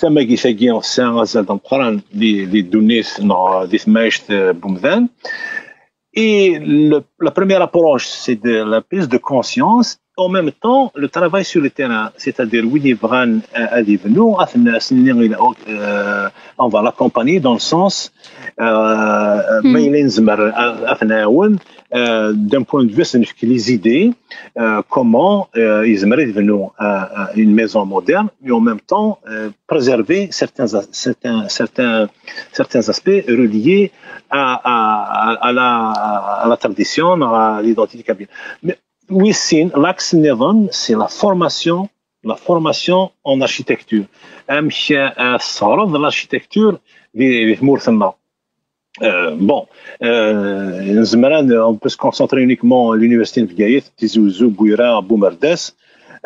tamagit-agi tesɛa azal d ameqqran di, di ddunit neɣ di tmact, euh, n umdan. Et le- la première approche, c'est de la prise de conscience. En même temps, le travail sur le terrain, c'est-à-dire win yebɣan, euh, ad yebnu, ad n- ad s-nini, euh, on va l'accompagner dans le sens, euh, ma yella nezmer ad ad t-nɛawen, euh, d'un point de vue, c'est les idées, euh, comment, euh, yezmer ad yebnu, euh, euh, une maison moderne, mais en même temps, euh, préserver certains, as- certains, certains, certains aspects reliés à, à, à la, à la tradition, à l'identité kabyle. Mais oui, c'est l'axe nniḍen, c'est la formation, la formation en architecture. Amek, euh, tesseɣreḍ l'architecture di, di tmurt-nneɣ. Euh, bon, euh, nezmer ad- on peut se concentrer uniquement à l'université de Bgayet, Tizi Ouzou, Bouira, Boumerdas.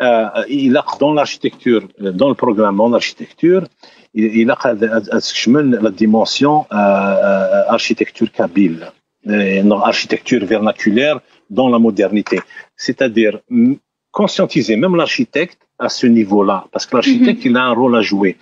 Euh, ilaq dans l'architecture, euh, dans le programme en architecture, il, ilaq ad, ad, ad skecmen la dimension, euh, euh, architecture kabyle, euh, non, architecture vernaculaire dans la modernité. C'est-à-dire, m- conscientiser même l'architecte à ce niveau-là, parce que l'architecte, il a un rôle à jouer.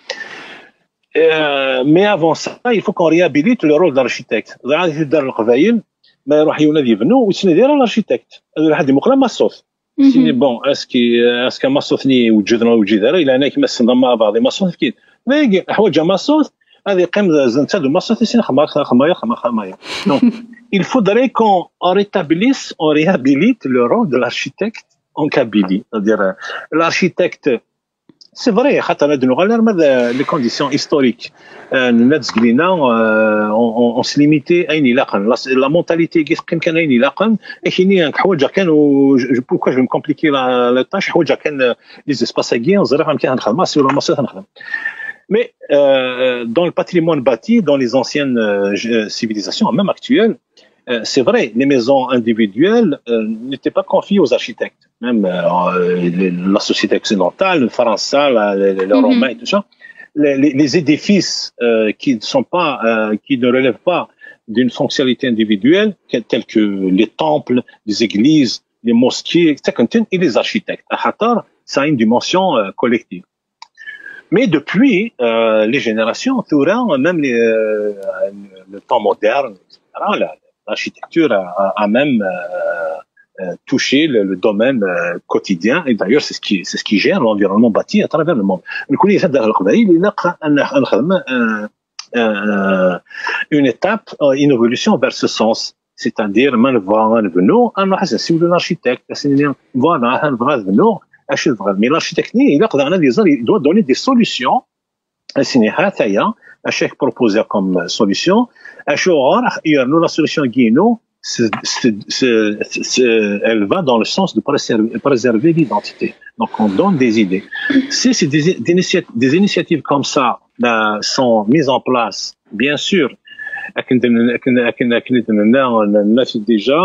Euh, mais avant ça, il faut qu'on réhabilite le rôle d'architecte. Dɣa di tuddar n Leqbayel, ma iruḥ yiwen ad yebnu, ur yettnadi ara l'architecte. Ad iruḥ ad imuqel amaṣut. Sini, bon, est-ce que, est-ce que amaṣut-nni yewǧed neɣ ur yewǧid ara? Yella anak ma tessneḍ amaɛbaḍ, imaṣut, efk-it. Dagi, ḥwaǧ amaṣut, ad iqqim d netta d umaṣut, isin xma, xma, xma, xma. Donc, il faudrait qu'on rétablisse, on réhabilite le rôle de l'architecte en Kabylie. C'est-à-dire, euh, l'architecte, c'est vrai, xaṭer ad nuɣal arma d, euh, les conditions historiques. Euh, n At Zglina, euh, on, on, on se limitait à ayen ilaqen. La, la mentalité qui est quand même ilaqen, et qui n'est un ḥwaǧeɣ kan, ou je- je- pourquoi je vais me compliquer la, la tâche, ḥwaǧeɣ kan, euh, les espaces agi, ẓriɣ amek ad nexdem, si wala ma nexdem. Mais, euh, dans le patrimoine bâti, dans les anciennes, euh, je- civilisations, même actuelles, euh, c'est vrai, les maisons individuelles, euh, n'étaient pas confiées aux architectes. Même, euh, les- la société occidentale, le Faransa, la- les, les- les Romains et tout ça, les, les- les édifices, euh, qui ne sont pas, euh, qui ne relèvent pas d'une fonctionnalité individuelle, que- tels que les temples, les églises, les mosquées, et cetera, et les architectes. Axaṭer, ça a une dimension, euh, collective. Mais depuis, euh, les générations, tura, même les, euh, le temps moderne, et cetera, la- l'architecture a, a- a même, euh, euh, touché le, le domaine, euh, quotidien. Et d'ailleurs, c'est ce qui, c'est ce qui gère l'environnement bâti à travers le monde. Donc, il y a, euh, euh, une étape, euh, une évolution vers ce sens. C'est-à-dire, ma nebɣa ad nebnu, ad nruḥ ad nsiwel i l'architecte, ad s-nini, voilà, ad nebɣa ad bnuɣ, acu tebɣiḍ. Mais l'architecte-nni, ilaq daɣen ad iẓer, il doit donner des solutions. Ad s-nini, ha-t-aya, acu ak-proposer comme solution, acuɣer yernu la solution-agi-inu, c'est- c'est- c'est- c'est- elle va dans le sens de préserver, préserver l'identité. Donc, on donne des idées. Si c'est des, des initia- des initiatives comme ça, euh, sont mises en place, bien sûr, akken d- akken- akken- akken d-nenna, nenna-t déjà,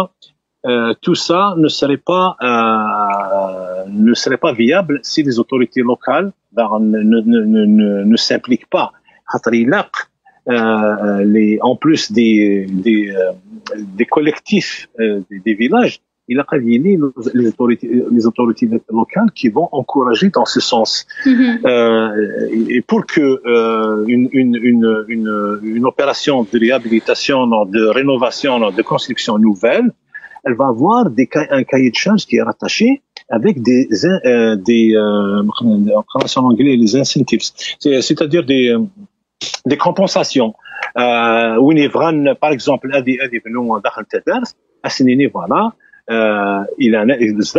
euh, tout ça ne serait pas, euh, ne serait pas viable si les autorités locales, ben, ne, ne, ne, ne, ne s'impliquent pas. Xaṭer ilaq, euh, les, en plus des, des, euh, des collectifs, euh, des, des villages, il y a les autorités, les autorités locales qui vont encourager dans ce sens. Euh, et pour que, euh, une, une, une, une, une opération de réhabilitation, non, de rénovation, non, de construction nouvelle, elle va avoir des, ca- un cahier de charges qui est rattaché avec des, in- euh, des euh, en anglais, les incentives, c'est- c'est-à-dire des, euh, des compensations. Euh, وين يبغان, par exemple, هذه هذه بنو داخل تدارس, أسنيني, voilà, euh, il a, c'est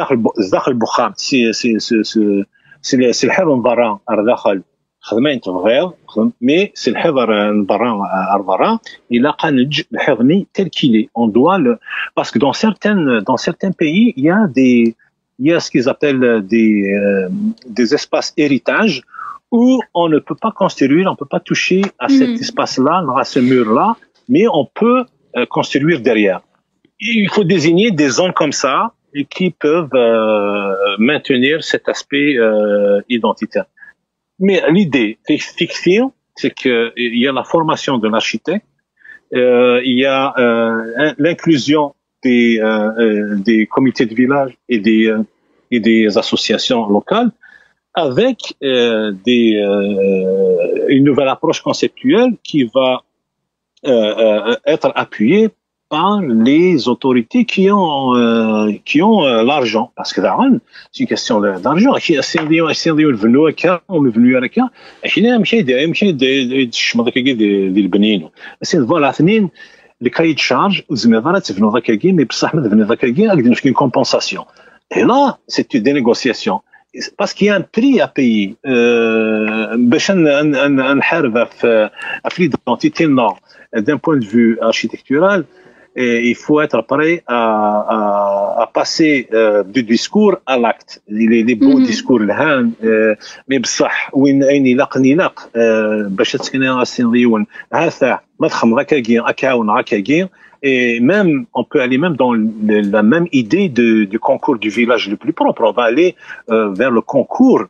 داخل c'est c'est c'est c'est c'est c'est الحيط من برا على داخل, خدمة تبغيض, mais c'est الحيط من برا على برا, il a قنج الحيط tel qu'il est, on doit le, parce que dans certaines, dans certains pays, il y a des, il y a ce qu'ils appellent des, euh, des espaces héritages où on ne peut pas construire, on ne peut pas toucher à cet espace-là, à ce mur-là, mais on peut, euh, construire derrière. Il faut désigner des zones comme ça et qui peuvent, euh, maintenir cet aspect, euh, identitaire. Mais l'idée, c'est c'est que il y a la formation de l'architecte, euh, il y a, euh, un- l'inclusion des, euh, euh, des comités de village et des, euh, et des associations locales avec euh, des, euh, une nouvelle approche conceptuelle qui va euh, euh, être appuyée par les autorités qui ont, euh, qui ont euh, l'argent. Parce que daɣen, c'est une question de- d'argent. Akken ad s-tiniḍ, ad s-tiniḍ i lebni akka, u lebni akka. Akken amek ay d-, amek ay d-, ay d-tecmeḍ akkagi di, di lebni-inu. Ad s-tiniḍ, voilà, tnin, le cahier de charge, ur tezmireḍ ara ad tebnuḍ akkagi, mais bessah ma tebniḍ akkagi, ad k-d-nefk une compensation. Et là, c'est des négociations. Parce qu'il y a un prix à payer. Euh, باش ن- ن- ن- نحارب في, في l'identité, non. D'un point de vue architectural, et il faut être prêt à, à, à passer euh, du discours à l'acte. Les, les beaux discours, لهان, euh, mais بصح وين أين يلاق يلاق, euh, باش تسكني راسي ديون. هذا ما تخمض هكاكي، أكاون هكاكي. Et même, on peut aller même dans le- la même idée de- du concours du village le plus propre. On va aller euh, vers le concours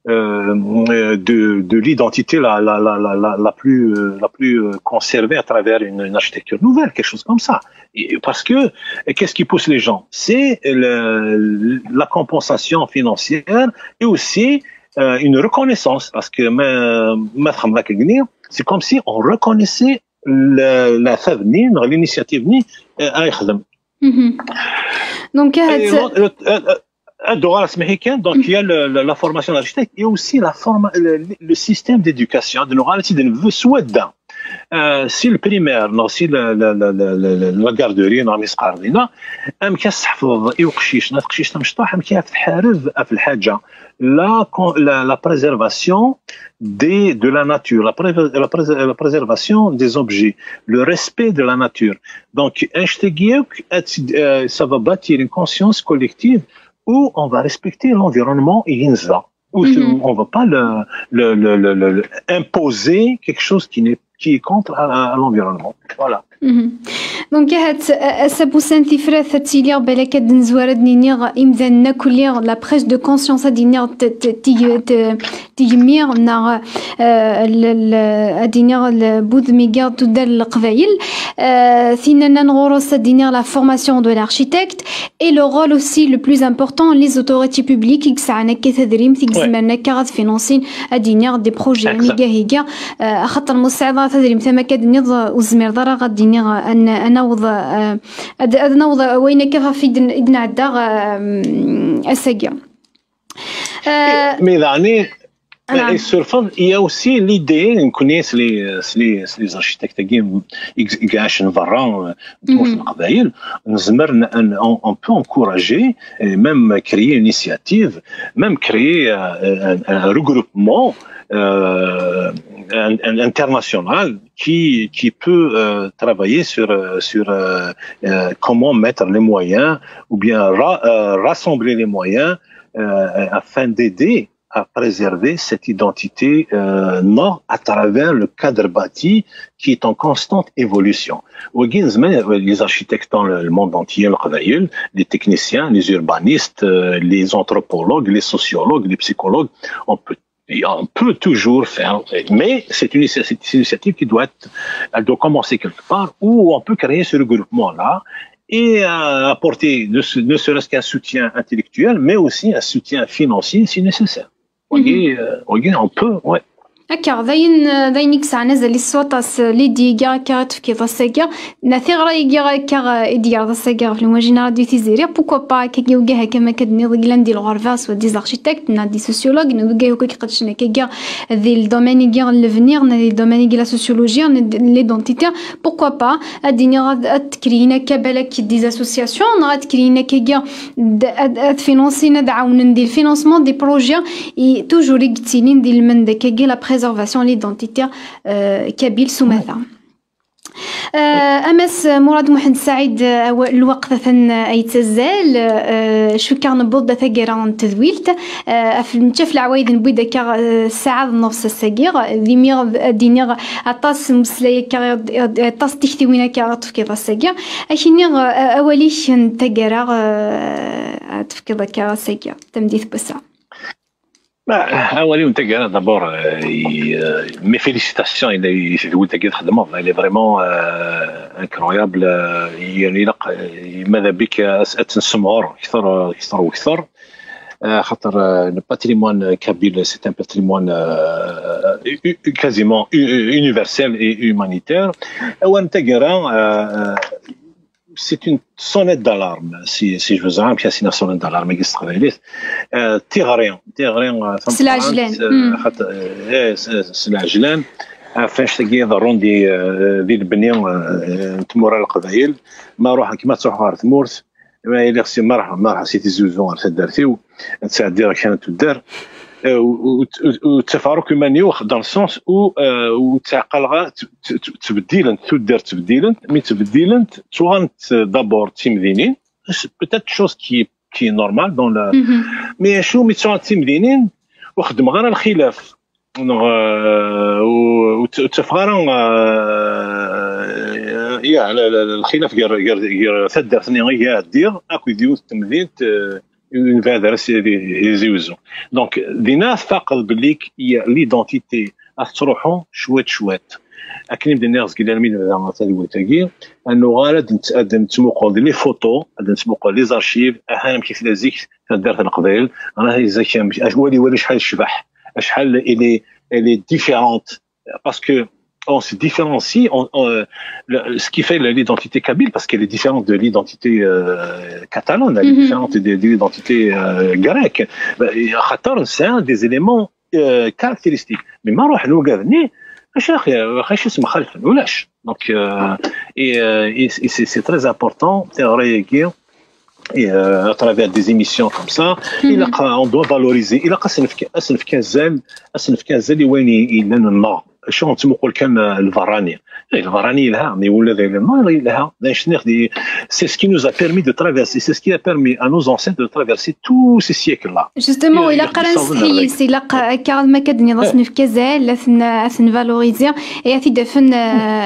euh, de, de l'identité la, la, la, la, la, la plus, euh, la plus euh, conservée à travers une, une architecture nouvelle, quelque chose comme ça. Et parce que, et qu'est-ce qui pousse les gens ? C'est le- la compensation financière et aussi euh, une reconnaissance, parce que ma- ma تخمض هكاكي, c'est comme si on reconnaissait le- la femme, l'initiative, euh, à يخدم. Mhm. Donc, Et هاد- l'autre- le- euh, euh, euh, donc, voilà, سمحي كان. Donc, il y a le- le- la formation d'architecte et aussi la forma- le, le système d'éducation. Donc, voilà, c'est une سوده. Euh, si le primaire, non, si le- le- le- le- le- la garderie, non, mais ce qu'on dit, non, أم كاس تحفظ إيو قشيش، ناس قشيش تمشطح، أم كيف تحارب في الحاجة. La, con- la, la préservation des, de la nature, la, pré- la, pré- la préservation des objets, le respect de la nature. Donc, un شتيكيوك, euh, ça va bâtir une conscience collective où on va respecter l'environnement et ينزا. Où Mhm. on ne va pas le, le, le, le, le- le- imposer quelque chose qui n'est qui est contre à, à l'environnement. Voilà. Mhm. Donc, ahat, euh, asabusan tifrat ad tiliɣ balak ad nzwar ad niniɣ imdanen akk lliɣ la prise de conscience ad iniɣ t- t- tig- t- tigemmi neɣ euh, l- l- ad iniɣ l- budmiga tuddar n leqbayel. Euh, tinna n ɣur-s ad iniɣ la formation de l'architecte et le rôle aussi le plus important les autorités publiques i yesɛan akka tadrimt i yezemren akka ad finansin ad iniɣ des projets Exact. iga higa. Euh, axaṭer ma tesɛiḍ ara tadrimt am akka d-nniḍ ur tezmireḍ ara ad iniɣ ad n- ad naweḍ euh, ad ad naweḍ wayen akka ɣef i d- i d-nɛedda euh, ass-agi. Euh, Mais daɣen, Naam. Et sur fond, il y a aussi l'idée, نكوني s les, s les, s les architectes qui, qui, qui عاشن برا, euh, تمورت Mhm. القبائل, نزمر ن- ن- on, on peut encourager et même créer une initiative, même créer euh, un, un regroupement euh, un- un international qui, qui peut euh, travailler sur, euh, sur euh, euh, comment mettre les moyens ou bien ra- euh, rassembler les moyens euh, afin d'aider à préserver cette identité euh, nord à travers le cadre bâti qui est en constante évolution. وكاين زمان les architectes dans le le monde entier, القبائل, les techniciens, les urbanistes, euh, les anthropologues, les sociologues, les psychologues, on peut et on peut toujours faire, mais c'est une, c'est une initiative qui doit être, elle doit commencer quelque part, où on peut créer ce regroupement-là et euh, apporter ne, ne serait-ce qu'un soutien intellectuel, mais aussi un soutien financier si nécessaire. Vous voyez, euh, vous voyez, on peut, ouais. Akka, d ayen d ayen i yesɛan azal s waṭas l'idée akka i d-tefkiḍ ass-agi, neɣ tiɣra-agi akka i d-yerḍ ass-agi ɣef l'imaginaire Radio Tiziri, pourquoi pas akkagi ugaha akka ma akka d-nniḍ i yellan di lɣerba, soit des architectes, neɣ des sociologues, neɣ ugaha akk i iqedcen akkagi di le domaine-agi n lebni, neɣ di le domaine-agi la sociologie, neɣ l'identité, pourquoi pas ad iniɣ ad ad créer akka balak des associations, neɣ ad créer akkagi d- ad ad financer, ad ɛawnen di le financement des projets et toujours i yettilin di lmend akkagi la préservation de l'identité euh, kabyle s umata. Euh, Amas Murad Muḥend Saɛid, euh, awa- lweqt atan ay yettazzal, euh, cukkeɣ newweḍ-d taggara n tedwilt, euh, af nečča ɣef leɛwayed newwi-d akka euh, ssaɛa d nneṣ ass-agi, d imi ad iniɣ aṭas n umeslay akka, aṭas n tiktiwin akka i d-tefkiḍ ass-agi, ad k-iniɣ euh, awal-ik n taggara euh, ad tefkiḍ akka ass-agi, tameddit n wass-a. Awal-iw n taggara, d'abord, euh, i, euh, mes félicitations i, i tedwilt-agi txedmeḍ, elle est vraiment, euh, incroyable. Euh, yerna ilaq, euh, mada bik ad, ad tt-nessemɣer kter, kter u kter. Euh, xaṭer, euh, le patrimoine kabyle, c'est un patrimoine, euh, u- u- quasiment u- universel et humanitaire. Awal n taggara, euh, c'est une sonnette d'alarme, si, si je veux dire, c'est une sonnette d'alarme, euh, tiɣri, tiɣri, euh, s lɛejlan, euh, mm. Xaṭer, euh, eh, s, s lɛejlan, ɣef annect-agi iḍerrun di, euh, di lebni, euh, n tmura n Leqbayel, ma ruḥ, kma tṛuḥ ɣer tmurt, ma iliɣ si, ma ruḥ, ma ruḥ si Tizi Uzzu ɣer taddart-iw, ad sɛeddiɣ kra n tuddar, euh, u, u, u, u ttafeɣ akk iman-iw, dans le sens où, euh, ur ttɛeqqaleɣ ara, t-, t-, t-, ttbeddilent, tuddar ttbeddilent, mi ttbeddilent, ttuɣalent d'abord d timdinin, c'est peut-être chose qui est, qui est normale dans la, mais acu mi ttuɣalent d timdinin, ur xeddmeɣ ara lxilaf, neɣ, euh, ur, ur tt-, ur ttafeɣ ara, euh, ya, la, la, la, lxilaf gar, gar, gar taddart-nni i ɛeddiɣ akked yiwet n temdint, euh, ur nebɛid ara si, di, di Tizi Uzzu. Donc, dinna tfaqeḍ belli l'identité ad tettruḥu cwiṭ cwiṭ. Akken i m-d-nniɣ zgil armi nebda tadwilt-agi, ad nuɣal ad nett-, ad nettmuqul les photos, ad nettmuqul les archives, ahat amek i tella zik taddart n Leqbayel, ahat zik amek, wali, wali acḥal tecbeḥ, acḥal elle est, elle est différente, parce que on se différencie, on, on, euh, le- ce qui fait l'identité kabyle, parce qu'elle est différente de l'identité, euh, catalane, elle est différente de, de l'identité, euh, grecque. Ben, et خاطر c'est un des éléments, euh, caractéristiques. Mais ma نروح نوقفني, اش اخي, اش اسم خلف ولاش. Donc, euh, et, euh, et, et c'est c'est très important, c'est vrai, et, euh, à travers des émissions comme ça, il a, on doit valoriser, il a أصنف كنزل، أصنف كنزل وين يلان النار. شو نتمقل كان البراني؟ إيه، البراني لها، mais ولا ذي النار لها. C'est ce qui nous a permis de traverser, c'est ce qui a permis à nos ancêtres de traverser tous ces siècles-là. Justement, il a قرن سحيس, il a كارل مكدني ضاس نفكزال, لثن أثن فالوريزي, et أثي دفن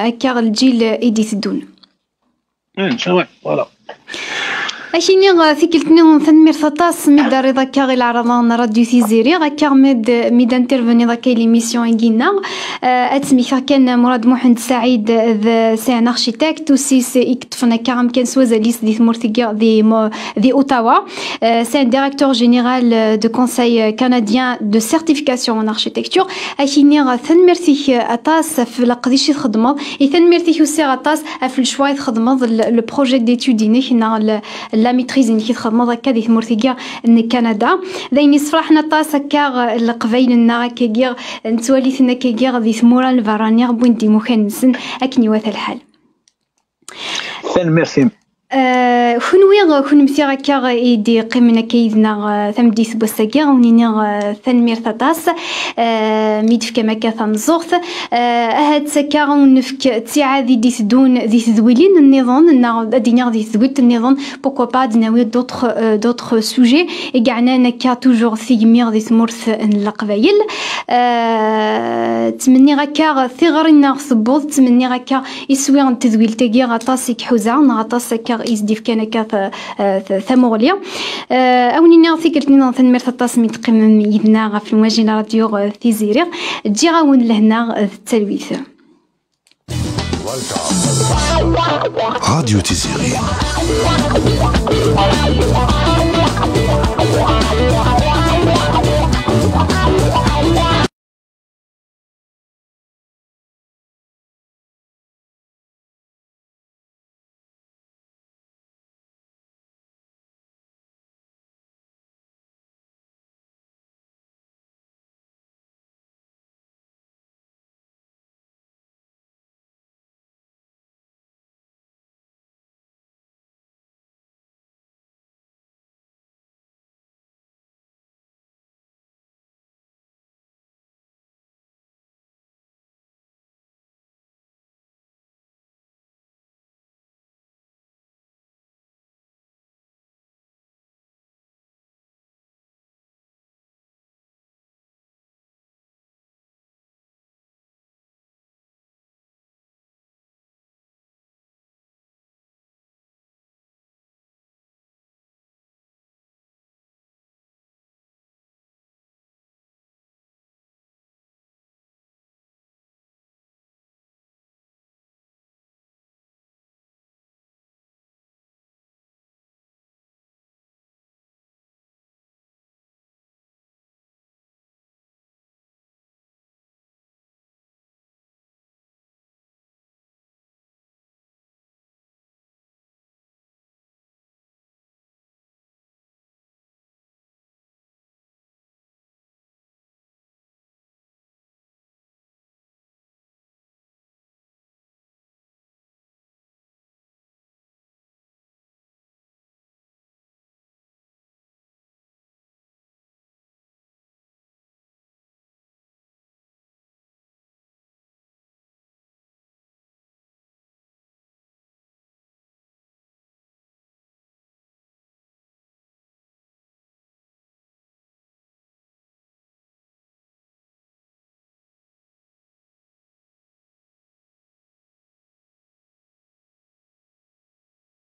كارل جيل إيدي ثدون. Voilà. Akini, tikkelt-nni, tanemmirt aṭas mi d-terriḍ akka i leɛraḍa n Radyu Tiziri, akka mi d-, mi d-interveniḍ akka i l'émission-agi-nneɣ. Euh, ad smektiɣ kan Murad Muḥend Saɛid d, c'est un architecte, aussi c'est i yeṭṭfen akka amkan s wazal-is di tmurt-agi, di mo-, di Ottawa. Euh, c'est un directeur général, euh, de Conseil, euh, canadien de certification en architecture. Akini, tanemmirt-ik aṭas ɣef leqdic i txedmeḍ, i tanemmirt-ik aussi aṭas ɣef lecwa i txedmeḍ, le, le projet d'étude-inek neɣ le, la maîtrise-inek i txedmeḍ akka di tmurt-agi n Kanada. D ayen yessefraḥen aṭas akka Leqbayel-nneɣ akkagi, nettwali-ten akkagi di tmura n lberrani, wwin-d imukan-nsen akken iwata lḥal. Tanemmirt-im. Euh, kunwi, kunemti akka i d-iqqimen akka yid-neɣ, euh, tameddit n wass-agi, ad wen-iniɣ, euh, tanemmirt aṭas, euh, mi d-tefkam akka tameẓẓuɣt. Euh, ahat akka ad wen-nefk ttiɛad i d-iteddun di tedwilin nniḍen, neɣ ad d-iniɣ di tedwilt nniḍen, pourquoi pas ad d-nawi d'autres, euh, d'autres sujets, i yeɛnan akka toujours tigemmi di tmurt n Leqbayel. Euh, ttmenniɣ akka tiɣri-nneɣ tewweḍ, ttmenniɣ akka iswi n tedwilt-agi aṭas i iḥuza, neɣ aṭas akka i s-d-ifkan akka ta-, ta-, tamuɣli. Euh, ad wen-iniɣ tikkelt-nniḍen tanemmirt aṭas mi d-teqqimem yid-neɣ ɣef lemwaji n Radyu, euh, Tiziri. Ǧǧiɣ-awen lehna, euh, d talwit. Radyu Tiziri.